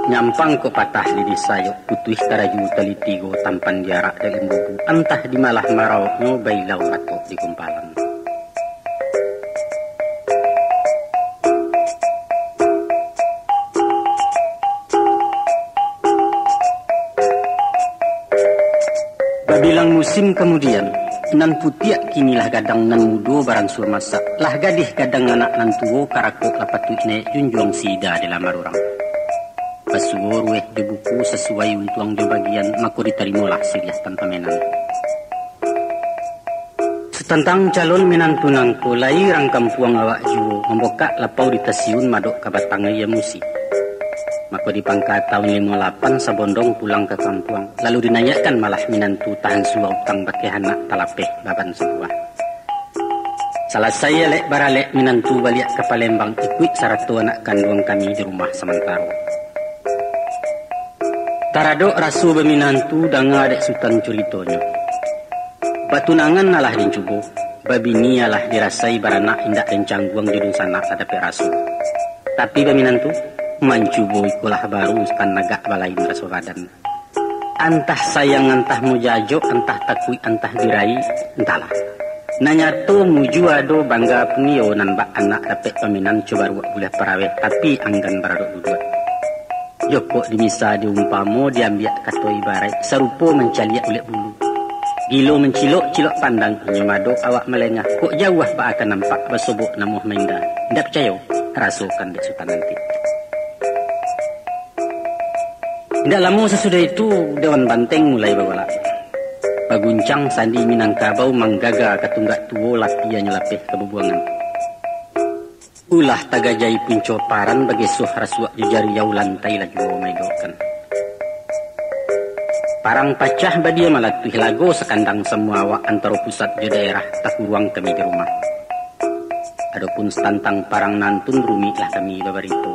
Nyampang kok patah lilih sayok, putuih taraju tali tigo, tampan diarak dalam bubu, antah di malah maraoknyo, bailau ratok di gumpalan. Babilang musim kamudian, nan putiak kini lah gadang, nan mudo baransua masak, lah gadih gadang anak nan tuo, karakok lah patuik naik junjuang, sida dilamar urang. Basuo rueh jo buku, sasuai untuang jo bagian, mako ditarimolah siriah tan pamenan. Satantang calon minantu nangko, lai rang kampuang awak juo, mambokak lapau di Tasiun, madok ka Batang Aia Musi. Mako di pangka taun limo lapan, sabondong pulang ka kampuang, lalu dinaiakkan malah minantu, tahan suah utang bakeh anak, talapeh baban sabuah. Salasai alek baralek, minantu baliak ka Palembang, ikuik sarato anak kanduang kami di rumah samantaro. Taradok raso baminantu, danga dek Sutan curitonyo. Batunangan alah dincubo, babini alah dirasai, baranak indak den cangguang, di dunsanak lah dapek raso. Tapi baminantu, mancubo iko lah baru, Sutan, agak balain raso badan. Antah sayang, antah mujajok, antah takuik, antah birai, antahlah. Nan nyato mujua ado bangga pun iyo nan bak anak dapek paminan cubaruak buliah paraweh, tapi anggan baradok duduak. Jokok dimisa diumpamo, diambiak kato ibaraik, sarupo mancaliak ulek bulu. Gilo mancilok, cilok pandang inyo mado, awak malengah, kok jauah baa ka nampak, basobok namuah mainda. Indak picayo? Rasokan dek Sutan nanti. Indak lamo sasudah itu, Dewan Banteng mulai bagolak. Baguncang sandi Minangkabau, manggaga ka tunggak tuo, lapianyo lapeh ka bubuangan. Ulah tagajai punco paran, bagesoh rasuak jo jariau, lantai lah juo maidokkan. Parang pacah badia malatuih, lago sakandang samua awak, antaro pusat jo daerah takuruang kami di rumah. Adopun satantang parang nantun, rumik lah kami babarito.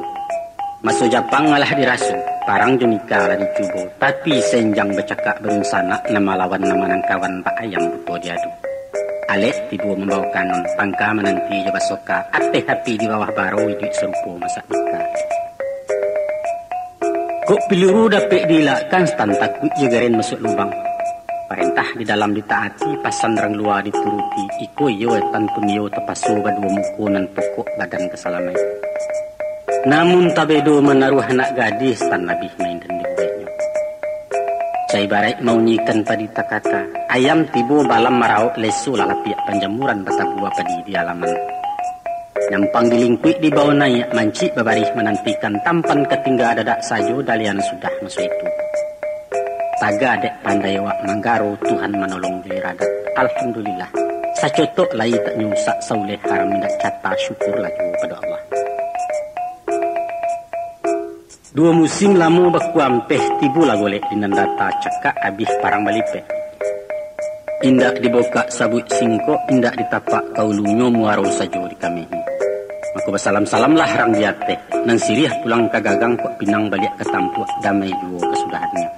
Maso Japang alah diraso, parang jo Mika lah dicubo, tapi senjang bacakak badunsanak, nan malawan nan manangkawan, bak ayam buto diadu. Alek tibo mambawo kanun, pangka mananti jo basoka, ateh api di bawah baro, iduik sarupo masak duka. Kok piluru dapek diilakkan, Sutan takuik jo garen masuak lubang. Parentah di dalam ditaati, pasan rang lua dituruti, iko iyo etan pun iyo tapaso baduo muko, nan pokok badan ka salamaik. Namun tabedo manaruah anak gadih, Sutan labiah maindan dibueknyo. Sa ibaraik maunyikan padi takaka, ayam tibo balam maraok, leso lah lapiak panjamuran, batabua padi di alaman. Nyampang dilingkuik dibao naiak, mancik babarih manantikan, tampan ka tingga dadak sajo, dalian sudah maso itu. Taga dek pandai awak manggaro, Tuhan manolong jo iradat. Alhamdulillah, sacotok lai tak nyusak, sauleh haram indak cata, syukurlah juo pado Allah. Duo musim lamo bakuampeh, tibolah golek di nan data, cakak abih parang balipeh. Indak dibokak sabuik singkok, indak ditapak ka ulunyo, muaro sajo dikamehi. Mako basalam-salamlah rang di ateh, nan siriah pulang ka gagang, kok pinang baliak ka tampuak, damai juo kasudahannyo.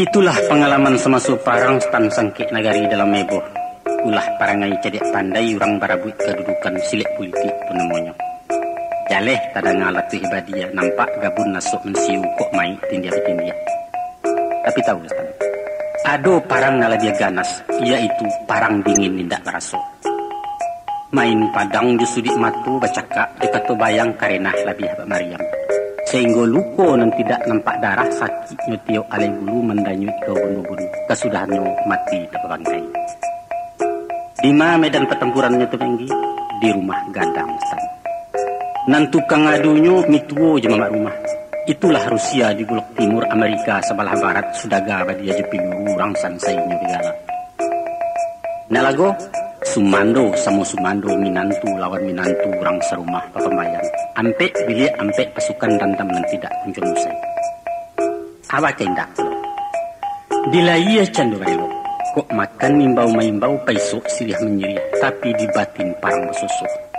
Itulah pangalaman samaso parang, Sutan sangkek nagari dalam eboh. Ulah parangai cadiak pandai, urang barabuik kadudukan, silek pulitik pun namonyo. Jaleh tadanga latuih badia, nampak gabun nasok mansiu, kok maik tindia batindia. Tapi tahu, Sutan, ado parang nan labiah ganas, yaitu parang dingin indak baraso. Main padang jo sudik mato, bacakak jo kato bayang, karenah labiah bak mariam. Sainggo luko nan tidak nampak darah, sakiknyo tiok alai bulu, mandanyuik ka ubun-ubun, kasudahannyo mati tak babangkai. Dima medan patampuarannyo tu, Manggi? Di rumah gadang, Sutan. Nan tukang adunyo mituo jo mamak rumah. Itulah Rusia di Bulak Timur, Amerika sabalah barat, Sudaga badia jo piluru, urang sansainyo digalak. Nak lago, sumando samo sumando, minantu lawan minantu, urang sarumah bapambaian. Ampek biliak, ampek pasukan, dandam nan tidak kunjuang usai. Abah ka indak pulo. Di layie cando barelok, kok makan imbau-maimbau, paisok siriah manyiriah, tapi di batin parang basosok.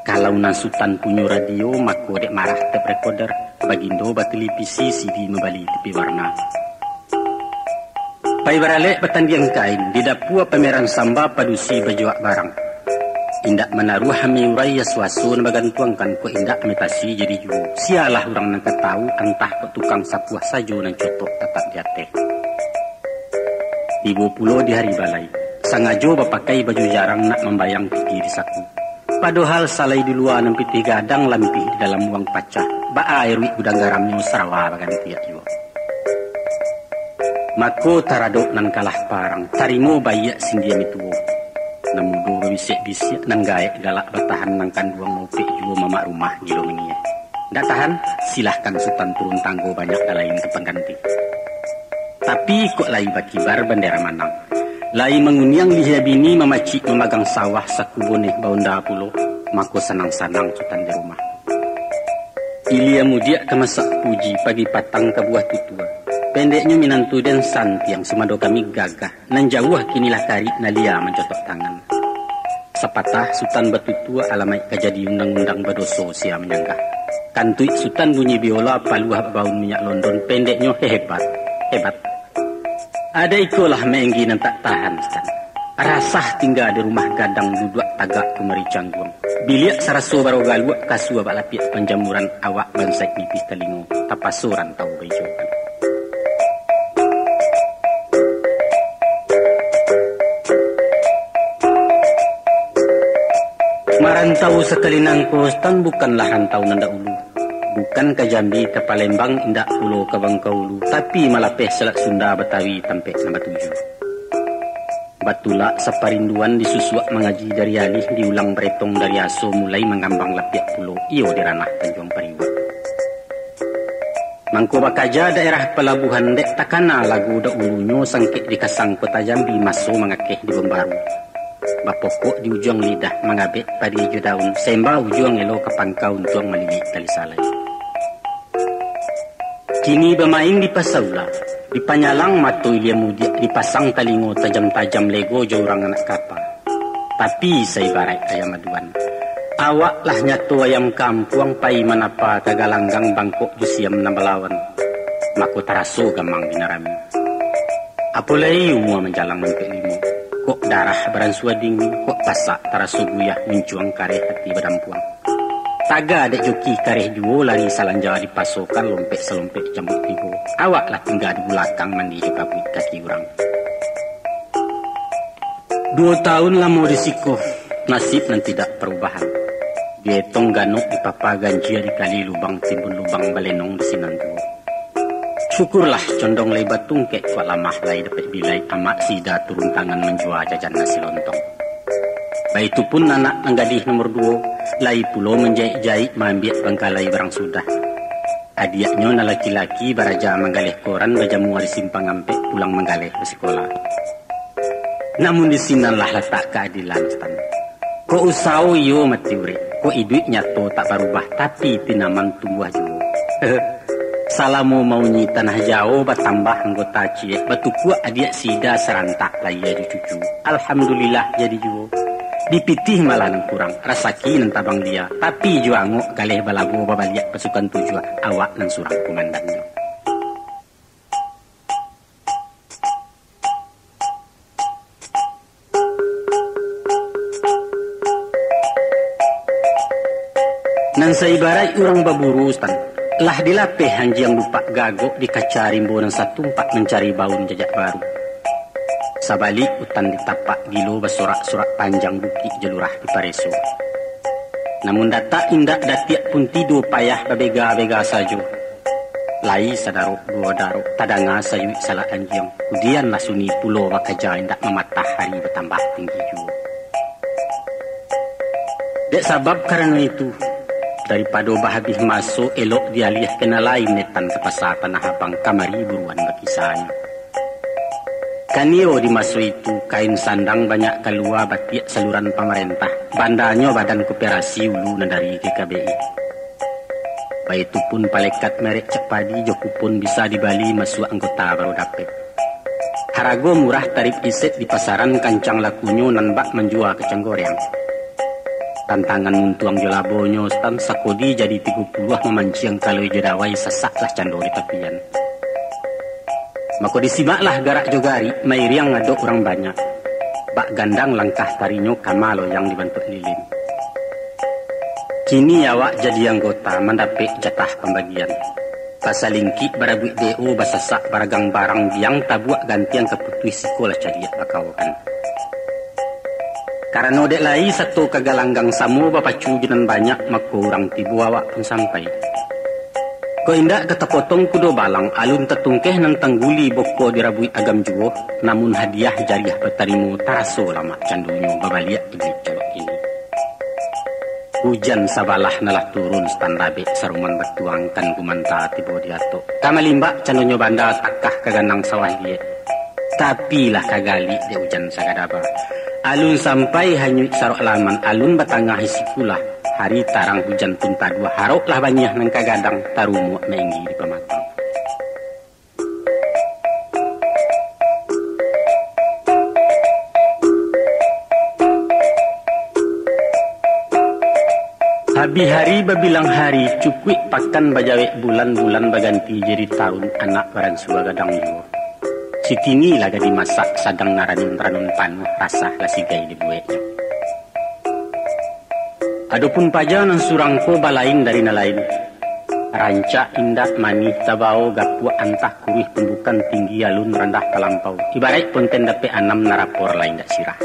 Kalau nan Sutan punyo radio, mako dek marah tep rekoder, bagindo batelevisi, C D mambali T V warna. Pai baralek batandiang kain, di dapua pameran samba, padusi bajuak barang. Indak manaruah ame urai, suaso nan bagantuangkan, kok indak ame tasi jadi juo. Sialah urang nan ka tahu, antah kok tukang sapuah sajo, nan cotok tatap di ateh. Tibo pulo di hari balai, sangajo bapakai baju jarang, nak mambayang pitih di saku. Padohal salai di lua nan pitih gadang, lampih di dalam uang pacah, baa iruik gudang garamnyo, sarawa bagantiak juo. Mako taradok nan kalah parang, tarimo baiak sindia mituo. Nan mudo babisiak-bisiak, nan gaek galak batahan, nan kanduang maupek juo, mamak rumah gilo mangieh. Ndak tahan, silahkan Sutan turun tanggo, banyak nan lain ka pangganti. Tapi kok lai bakibar bandera manang. Lai manguniang lihia bini, mamacik mamagang sawah, saku boneh baonda pulo, mako sanang-sanang Sutan di rumah. Ilia mudiak ka masak puji, pagi patang ka buah tutua. Pendeknyo minantu den santiang, sumando kami gagah. Nan jauah kini lah karik, nan lia mancotok tangan. Sapatah Sutan batutua, alamaik ka jadi undang-undang, badoso sia manyanggah. Kantuik Sutan bunyi biola, paluah babaun minyak London, pendeknyo hebat, hebat. Ado ikolah maenggi nan tak tahan, Sutan. Rasah tingga di rumah gadang, duduak tagak kumari cangguang. Biliak saraso barogaluak, kasua bak lapiak panjamuran, awak bansaik nipih talingo, tapaso rantau baijokan. Marantau sakali nangko, Sutan, bukanlah rantau nan dahulu. Bukan ka Jambi, ka Palembang, indak pulo ka Bangkaulu, tapi malapeh Salat Sunda Batawi tampek nan batuju. Batulak saparinduan, disusuak mangaji dari alih, diulang baretong dari aso, mulai mangambang lapiak pulo, iyo di ranah Tanjuang Pariuak. Mangko bakaja daerah palabuahan, dek takana lagu dahulunyo, sangkek dikasang Kota Jambi, maso mangakeh di Bambaru. Bapokok di ujuang lidah, mangabek padi jo daun, semba ujuang elo ka pangka, untuang malilik tali salai. Kini bamain di pasaula, dipanyalang mato ilia mudiak, dipasang talingo tajam-tajam, lego jo urang anak kapa. Tapi saibaraik ayam aduan. Awak lah nyato ayam kampuang, pai manapa ka galanggang, bangkok jo siam nan balawan. Mako taraso gamang di nan rami. Apo lai umua manjalang mampek limo. Kok darah baransua dingin, kok pasak taraso guyah, muncuang kareh ati badampuang. Taga dek joki kareh juo, lari salanja dipasokan, lompek salompek jambuik tibo. Awak lah tingga di bulakang, mandi jo kabuik kaki urang. Duo taun lamo di siko, nasib nan tidak parubahan. Dietong ganok dipapa ganjia, dikali lubang timbun lubang, balenong di sinan tuo. Syukurlah condong lai batungkek, kuak lamah lai dapek bilai, amak sida turun tangan manjua jajan nasi lontong. Baitu pun anak nan gadih nomor duo, lai pulo manjaik-jaik, maambiak bangkalai barang sudah. Adiaknyo nan laki-laki baraja manggaleh koran, bajamua di simpang ampek, pulang manggaleh basikola. Namun di sinanlah latak kaadilan, Sutan. Kok usawo iyo mati urek, kok iduik nyato tak barubah, tapi tanaman tumbuah juo. Salamo maunyi tanah jao, batambah anggota ciek, batukuak adiak sida sarantak, layia jo cucu. Alhamdulillah jadi juo. Dipitih malah nan kurang, rasaki nan tabang lia, tapi jo angok galeh balabo, babaliak pasukan tujuah, awak nan surang kumandannyo. Nan saibaraik urang baburu, Sutan, lah dilapeh anjiang dupak gagok, dikaca rimbo nan satumpak, mancari baun jajak baru. Sabalik utan ditapak, gilo basorak-sorak, panjang bukik jo lurah dipareso. Namun datak indak datiak pun tido, payah babega-bega sajo. Lai sadarok duo darok, tadanga sayuik salak anjiang. Kudianlah sunyi pulo bakaja, indak mamatah ari, batambah tinggi juo. Dek sabab karano itu, daripado bahabih maso, elok dialiah ka nan lain, netan ka pasa Tanah Abang, kamari buruan bakisahnyo. Kanio di maso itu, kain sandang banyak kalua, batiak saluran pamarentah, bandanyo Badan Koperasi, ulu nan dari G K B I. Baitu pun palekat merek cak padi jo kupon, bisa dibali, masuak anggota baru dapek. Harago murah, tarib isek di pasaran, kancang lakunyo, nan bak manjua kacang goreang. Tantangan untuang jo labonyo, Sutan, sakodi jadi tigo puluah, mamanciang kaloi jo dawai, sasaklah cando di tapian. Mako disimaklah garak jo garik, mairiang adok urang banyak. Bak gandang langkah tarinyo, kama loyang dibantuak lilin. Kini awak jadi anggota, mandapek jatah pambagian. Basalingkik barabuik D O, basasak baragang barang, biang tabuak gantiang, ka putuih siko lah cadiak bakawakan. Karano dek lai sato ka galanggang, samo bapacu jo nan banyak, mako urang tibo awak pun sampai. Kok indak ka tapotong kudo balang, alun tatungkeh nan tangguli, boko dirabuik agam juo, namun hadiah jariah batarimo, taraso lamak candonyo, babaliak iduik colok kini. Ujan sabalah nan lah turun, Sutan, rabek saruman batuang, kan gumanta tibo di atok. Ka malimbak candonyo banda, takah ka ganang sawah liek. Tapi lah ka galik dek ujan sagadaba. Alun sampai hanyuik sarok laman, alun batangah isi kulah. Hari tarang hujan pun taduah, haroklah baniah nan ka gadang, tarumuak mainggi di pamatang. Habih hari babilang hari, cukuik pakan bajawek bulan, bulan baganti jadi taun, anak baransua gadang juo. Sitini lah ka dimasak, sadang naranin-ranin panuah, rasah lah sigai dibueknyo. Adopun paja nan surang ko balain dari nan lain. Rancak indak manih tabao gapuak antah kuruih tumbukan tinggi alun randah talampau. Ibaraik ponten dapek anam narapor lai indak sirah.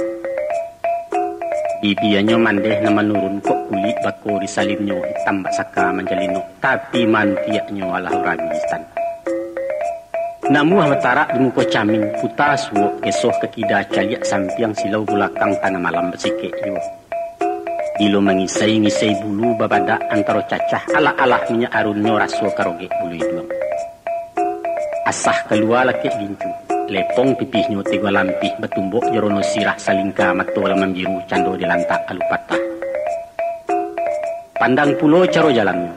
Bibianyo mandeh nan manurun kok kulik bako di salinnyo hitam bak saka manjalinok. Tapi mantiaknyo alah urang Istan. Namuah batarak di muko camin, puta suok, gesoh ka kida, caliak sampiang silau bulakang tangah malam basikek juo. Bilo mangisai-ngisai bulu babadak antaro cacah, alah-alah minyak arunnyo raso karogek bulu iduang. Asah kalua lakek gincu, lepong pipihnyo tigo lampih batumbok jo rono sirah salingka mato lah mambiru cando dilantak alu patah. Pandang pulo caro jalannyo.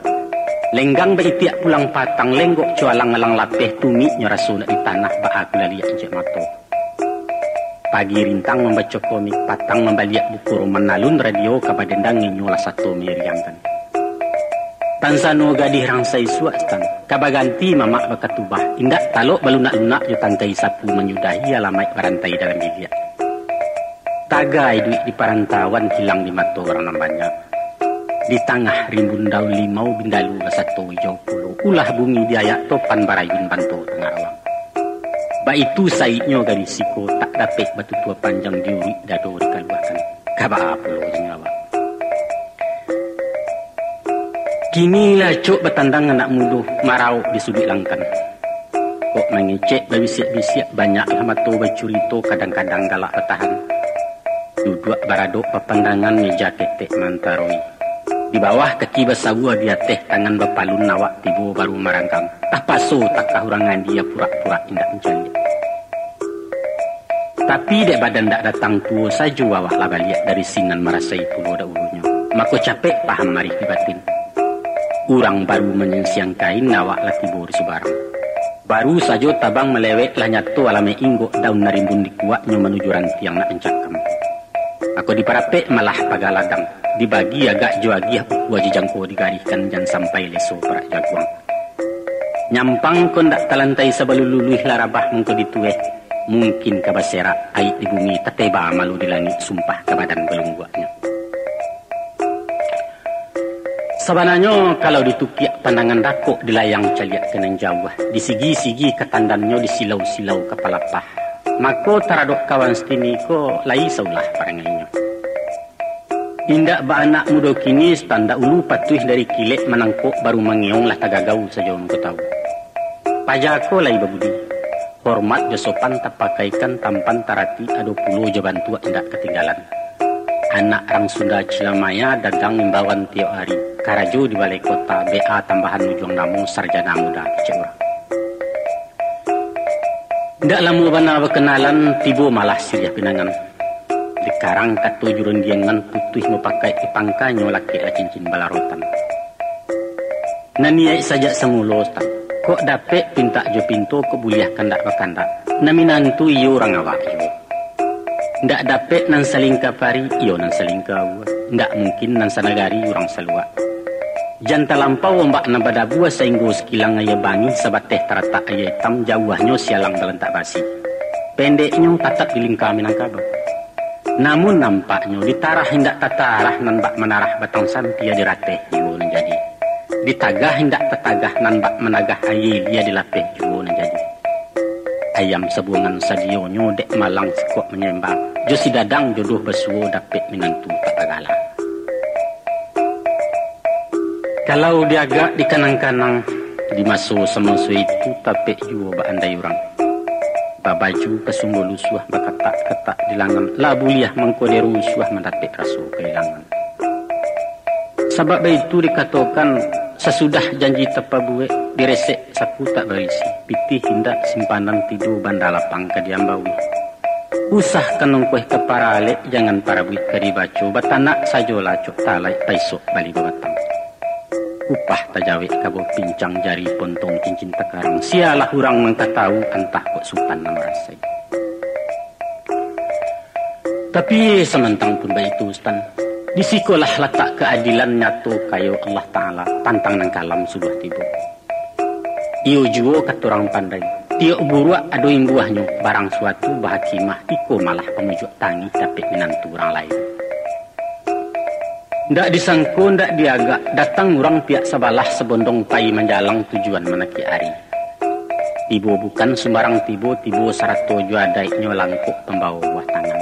Lenggang baitiak pulang patang, lenggok co alang-alang lapeh, tumiknyo raso nak di tanah, baa kulaliak incek mato. Pagi rintang mambaco komik, patang mambaliak buku roman, alun radio ka badendang, inyo lah sato miriangkan. Tansano gadih rangsai suak tan, ka baganti mamak bakatubah, indak talok balunak-lunak jo tangkai sapu manyudahi alamaik barantai dalam biliak. Taga iduik di parantauan, hilang di mato urang nan banyak. Di tangah rimbun daun limau, bindalu basato ijau pulo. Ulah bumi diayak topan, barayun banto tangah rawang. Baitu saiknyo gadih siko, tak dapek batutua panjang, diuruik dado dikaluakan. Ka baa pulo jo awak. Kini lah acok batandang anak mudo, marauk di suduik langkan. Kok mangecek babisiak-bisiak, banyaklah mato bacurito, kadang-kadang galak batahan. Duduak baradok bapandangan, meja ketek mantaroi. Di bawah kaki basawua, di ateh tangan bapalun, awak tibo baru maranggang. Tapaso takah urang andi, purak-purak indak mancaliak. Tapi dek badan dak datang tuo sajo, awak lah baliak dari sinan marasai pulo dahulunyo. Mako capek paham arih di batin. Urang baru manyansiang kain, awak lah tibo di subarang. Baru sajo tabang malewek, lah nyato alamaik inggok, daun nan rimbun dikuaknyo manuju rantiang nak mancakam. Mako diparapek malah paga ladang, dibagi agak jo agiah, ukua jo jangko digarihkan, jan sampai leso parak jaguang. Nyampang ko ndak talantai, sabalun luluih lah rabah mangko ditueh, mungkin ka baserak aik di bumi, tateba malu di langik, sumpah ka badan balungguaknyo. Sabananyo, kalau ditukiak pandangan dakok, di layang caliak ka nan jauah, di sigi-sigi ka tandannyo, di silau-silau ka palapah, mako taradok kawan sitini ko lai saulah parangainyo. Indak baanak mudo kini, standak ulu patuih dari kilek, manangkok baru mangeong, lah tagagau sajo mangko tawu. Paja ko lai babudi. Hormat jo sopan tapakaikan, tampan taratik, ado pulo jo bantuak indak katinggalan. Anak rang Sunda Cilamaya, dagang imbauan tiok ari, karajo di balai kota, B A tambahan ujuang namo, sarjana muda kecek urang. Indak lamo bana bakenalan, tibo malah siriah pinangan. Dikarang kato jo rundiangan, putuih mupakaik di pangkanyo, lakeklah cincin balarotan. Nan niaik sajak samulo, Tan. Kok dapek pintak jo pinto, kok buliah kandak bakandak. Nan minantu iyo urang awak iyo. Ndak dapek nan salingka pari, iyo nan salingka awak. Ndak mungkin nan sanagari urang saluak. Jan talampau ombak nan badabua, sainggo sakilang aia bangih, sabateh taratak aia itam, jauahnyo sialang balantak basi. Pendeknyo tatap di lingka Minangkabau. Namun nampaknyo, ditarah indak tatarah nan bak manarah, batang sampia dirateh juo nan jadi. Ditagah indak tatagah nan bak managah, aia ilia dilapeh juo nan jadi. Ayam sabuangan sadionyo, dek malang sikok manyembang, jo si dadang jodoh basuo, dapek minantu tak tagala. Kalau diagak dikanang-kanang, di maso samaso itu tapek juo baandai urang. Babaju kasumbo lusuah, bakatak-katak di langan, lah buliah mangko dirusuah, mandapek raso kailangan. Sabab baitu dikatokan, sasudah janji tapabuek, diresek saku tak barisi, pitih indak simpanan, tido banda lapang ka diambawi. Usah ka nongkoh ka paralek, jangan parabuik ka dibaco, batanak sajolah cok talaik, paisok bali babatang. Upah tajawek kabo pincang, jari pontong cincin takarang, sialah urang mangkatau, antah kok supan nan marasai. Tapi samantang pun baitu, Tan, di sikolah latak kaadilan, nyato kayo Allah Ta'ala, pantang nan kalam sudah tibo. Iyo juo kato urang pandai, tiok buruak ado imbuahnyo, barang suatu bahakimah, iko malah pamujuak tangih, dapek minantu urang lain. Ndak disangko, ndak diagak, datang urang pihak sabalah sabondong pai manjalang tujuan manakiak ari. Tibo bukan sumbarang tibo, tibo sarato jo adaiknyo langkok pambawo buah tangan.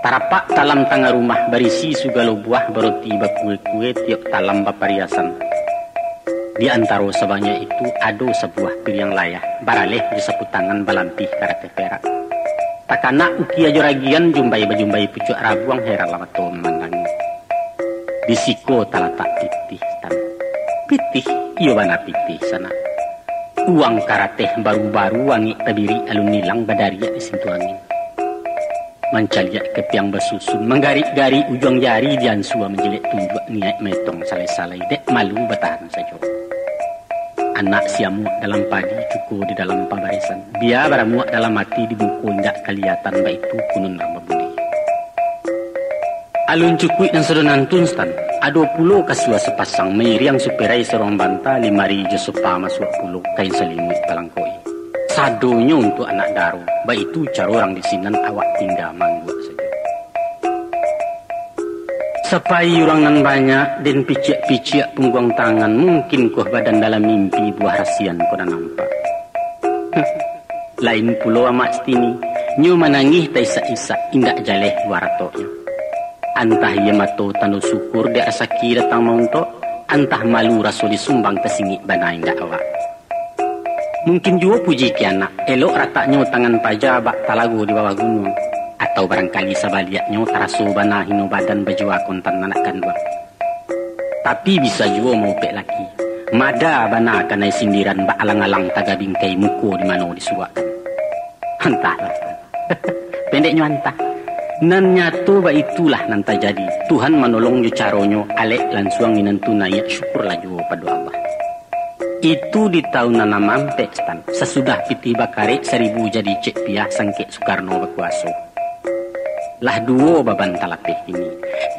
Tarapak talam tangah rumah barisi sagalo buah, baroti bakue-kue, tiok talam bapariasan. Di antaro sabanyak itu, ado sabuah piriang layah, baraleh di sapu tangan, balampih karateh perak. Takanak ukia jo ragian, jumbai bajumbai pucuak rabuang, heranlah mato mamandangi. Di siko talatak pitih, Tan. Pitih, iyo bana pitih, sanak. Uang karateh baru-baru, angek tabirik alun ilang, badariak di sintu angin. Mancaliak kepiang basusun, manggarik-garik ujuang jari, diansua manjilek tunjuak, niaik maetong salai-salai, dek malu batahan sajo. Anak siamuak dalam padi, cuko di dalam pabarisan. Bia baramuak dalam ati, di muko indak kaliyatan, baitu kunun urang babudi. Alun cukuik nan sadonantun, Stan. Ado pulo kasua sapasang, mairiang superai saruang banta, limari jo sopa masuak pulo, kain salimuik talangkoi. Sadonyo untuak anak daro, baitu caro urang di sinan, awak tingga mangguak sajo. Sapai urang nan banyak, den piciak-piciak pungguang tangan, mungkin koh badan dalam mimpi, buah rasian ko nan nampak. Lain pulo Amak Stini, nyo manangih taisak-isak, indak jaleh buah ratoknyo. Antah iyo mato tando syukur dek rasaki datang mauntok, antah malu raso disumbang, tasingik bana indak awak. Mungkin juo puji kianak, elok rataknyo tangan paja bak talago di bawah gunuang, atau barangkali sabaliaknyo taraso bana hino badan bajua kontan anak kanduang. Tapi bisa juo maupek laki, mada bana kanai sindiran bak alang-alang taga bingkai muko di mano disuruakkan. Antahlah. Pendeknyo antah. Nan nyato baitulah nan tajadi. Tuhan manolong jo caronyo, alek lansuang minantu naiak, syukurlah juo pado Allah. Itu di taun nan amampek, Stan, sasudah pitih bakarek, saribu jadi cek piah, sangkek Soekarno bakuaso. Lah duo baban talapeh kini.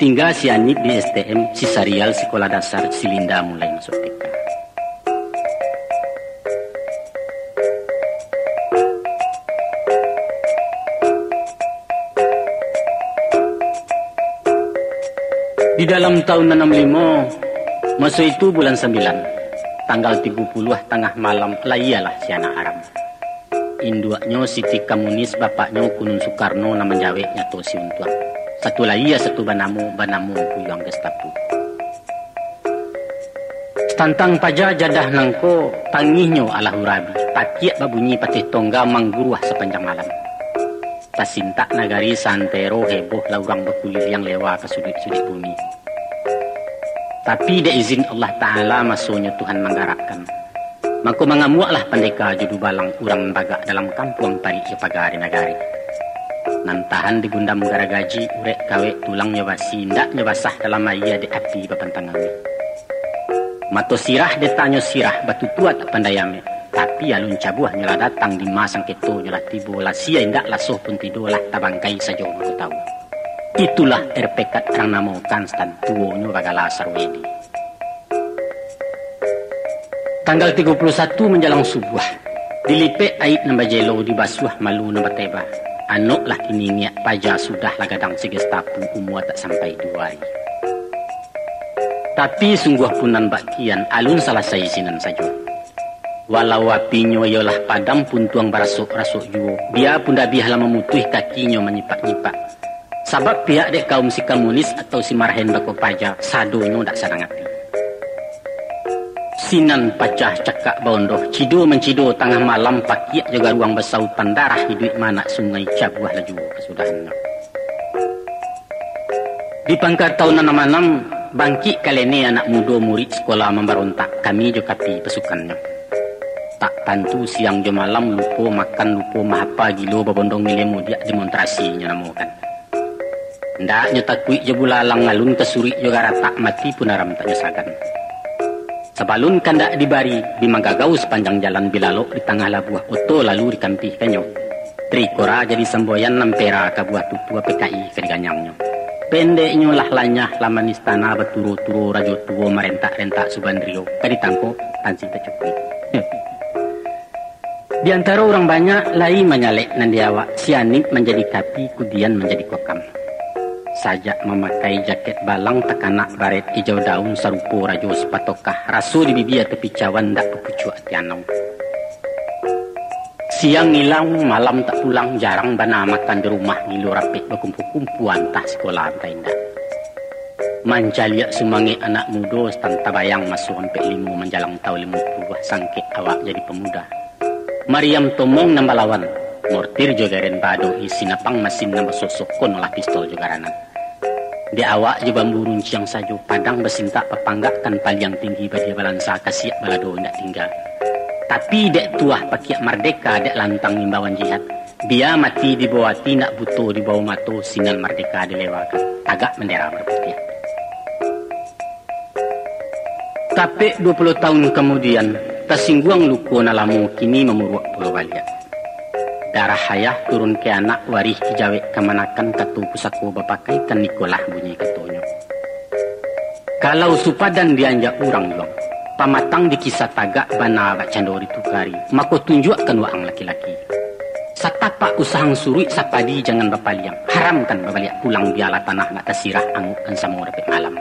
Tingga si Anip di S T M, si Sarial sikolah dasar, si Linda mulai masuak T K. Di dalam taun anam limo, maso itu bulan sambilan, tanggal tigo puluah tangah malam, lahialah si anak aram. Induaknyo Siti Kamunis, bapaknyo Kunun Soekarno, nan manjawek nyato si Untuang. Satu lahia, satu banamo, banamo Puyuang Gestapo. Satantang paja jadah nangko, tangihnyo alah urabi, pakiak babunyi patih tongga mangguruah sapanjang malam. Tasintak nagari saantero heboh lah urang bakuliliang lewa ka suduik-suduik bumi. Tapi dek izin Allah Ta'ala masonyo Tuhan manggarakkan. Mako mangamuaklah pandeka jo dubalang urang nan bagak dalam kampuang parik jo paga di nagari. Nan tahan digundam garagaji, urek kawek tulangnyo basi, indaknyo basah dalam aia dek api bapantangan. Mato sirah detanyo sirah batutua tak pandai amek, tapi alun cabuahnyo lah datang, dima sangketonyo lah tibo, lah sia indak lah soh pun tido, lah tabangkai sajo mako tawu. Itulah R P K urang namokan Stan, tuonyo bagala Sarwedi. Tanggal tigo puluah satu manjalang subuah, dilipek aik nan bajelo, dibasuah malu nan bateba. Anok lah kini niaik paja, sudah lah gadang si Gestapo, umua tak sampai duo ari. Tapi sungguah pun nan bak kian, alun salasai sinan sajo. Walau apinyo iyolah padam, puntuang barasok-rasok juo, bia pun dabiah lah mamutuih, kakinyo manyipak-nyipak. Sabab pihak dek kaum si Kamunis atau si Marhaen bako paja, sadonyo dak sanang ati. Sinan pacah cakak baondoh, cido mancido tangah malam, pakiak jo garuang basautan, darah iduik maanak sungai, cabuah lah juo kasudahannyo. Di pangka taun anam anam, bangkik kalene anak mudo murik sikola mambarontak, kami jo kapi pasukannyo. Tak tantu siang jo malam, lupo makan, lupo mahapa, gilo babondong ilia mudiak, demonstrasi nyo namokan. Ndaknyo takuik jo bulalang, alun kasurik jo garatak, mati pun aram tak nyo sagan. Sabalun kandak dibari, bi manggagau sapanjang jalan, bi lalok di tangah labuah, oto lalu dikampihkannyo. Trikora jadi samboyan, ampera ka buah tutua, P K I ka diganyangnyo. Pendeknyo lah lanyah, lah manis tanah, baturo-turo rajo tuo, marentak-rentak subandrio, ka ditangkok, tansi tak cukuik. Di antaro urang banyak, lai manyalek nan di awak, si Anip manjadi kapi, kudian manjadi kokam. Sajak mamakai jakek balang, takanak barét ijau daun, sarupo rajo sipatokah, raso di bibia tapicawan, ndak bapucuak ati anau. Siang ilang, malam tak pulang, jarang bana makan di rumah, gilo rapek bakumpu-kumpu, antah sikola antah indak. Mancaliak sumangek anak mudo, tan tabayang maso ampek limo manjalang taun limo puluah, sangkek awak jadi pamuda. Mariam tomong nan balawan, mortir jo garen baado, isi napang masin nan basosok, konolah pistol jo garanat. Dek awak jo bambu runciang sajo, padang basintak bapanggakkan, paliang tinggi badia balansa, kasiak balado indak tingga. Tapi dek tuah pakiak mardeka, dek lantang imbauan jihad. Bia mati di bawah ati, nak buto di bawah mato, sinan mardeka dilewakan, tagak bendera merputiah. Tapek dua puluh tahun kamudian, tasingguang luko nan lamo, kini mamuruak pulo baliak. Darah ayah turun ka anak, warih ijawek kamanakan, kato pusako bapakaikan, ikolah bunyi katonyo. Kalau supadan dianjak urang juang, pamatang dikisa tagak, bana bak cando ditukari, mako tunjuakkan waang laki-laki. Satapak usahang suruik, sapadi jangan bapaliang, haramkan babaliak pulang, bialah tanah nak tasirah, angukkan samo dapek malam.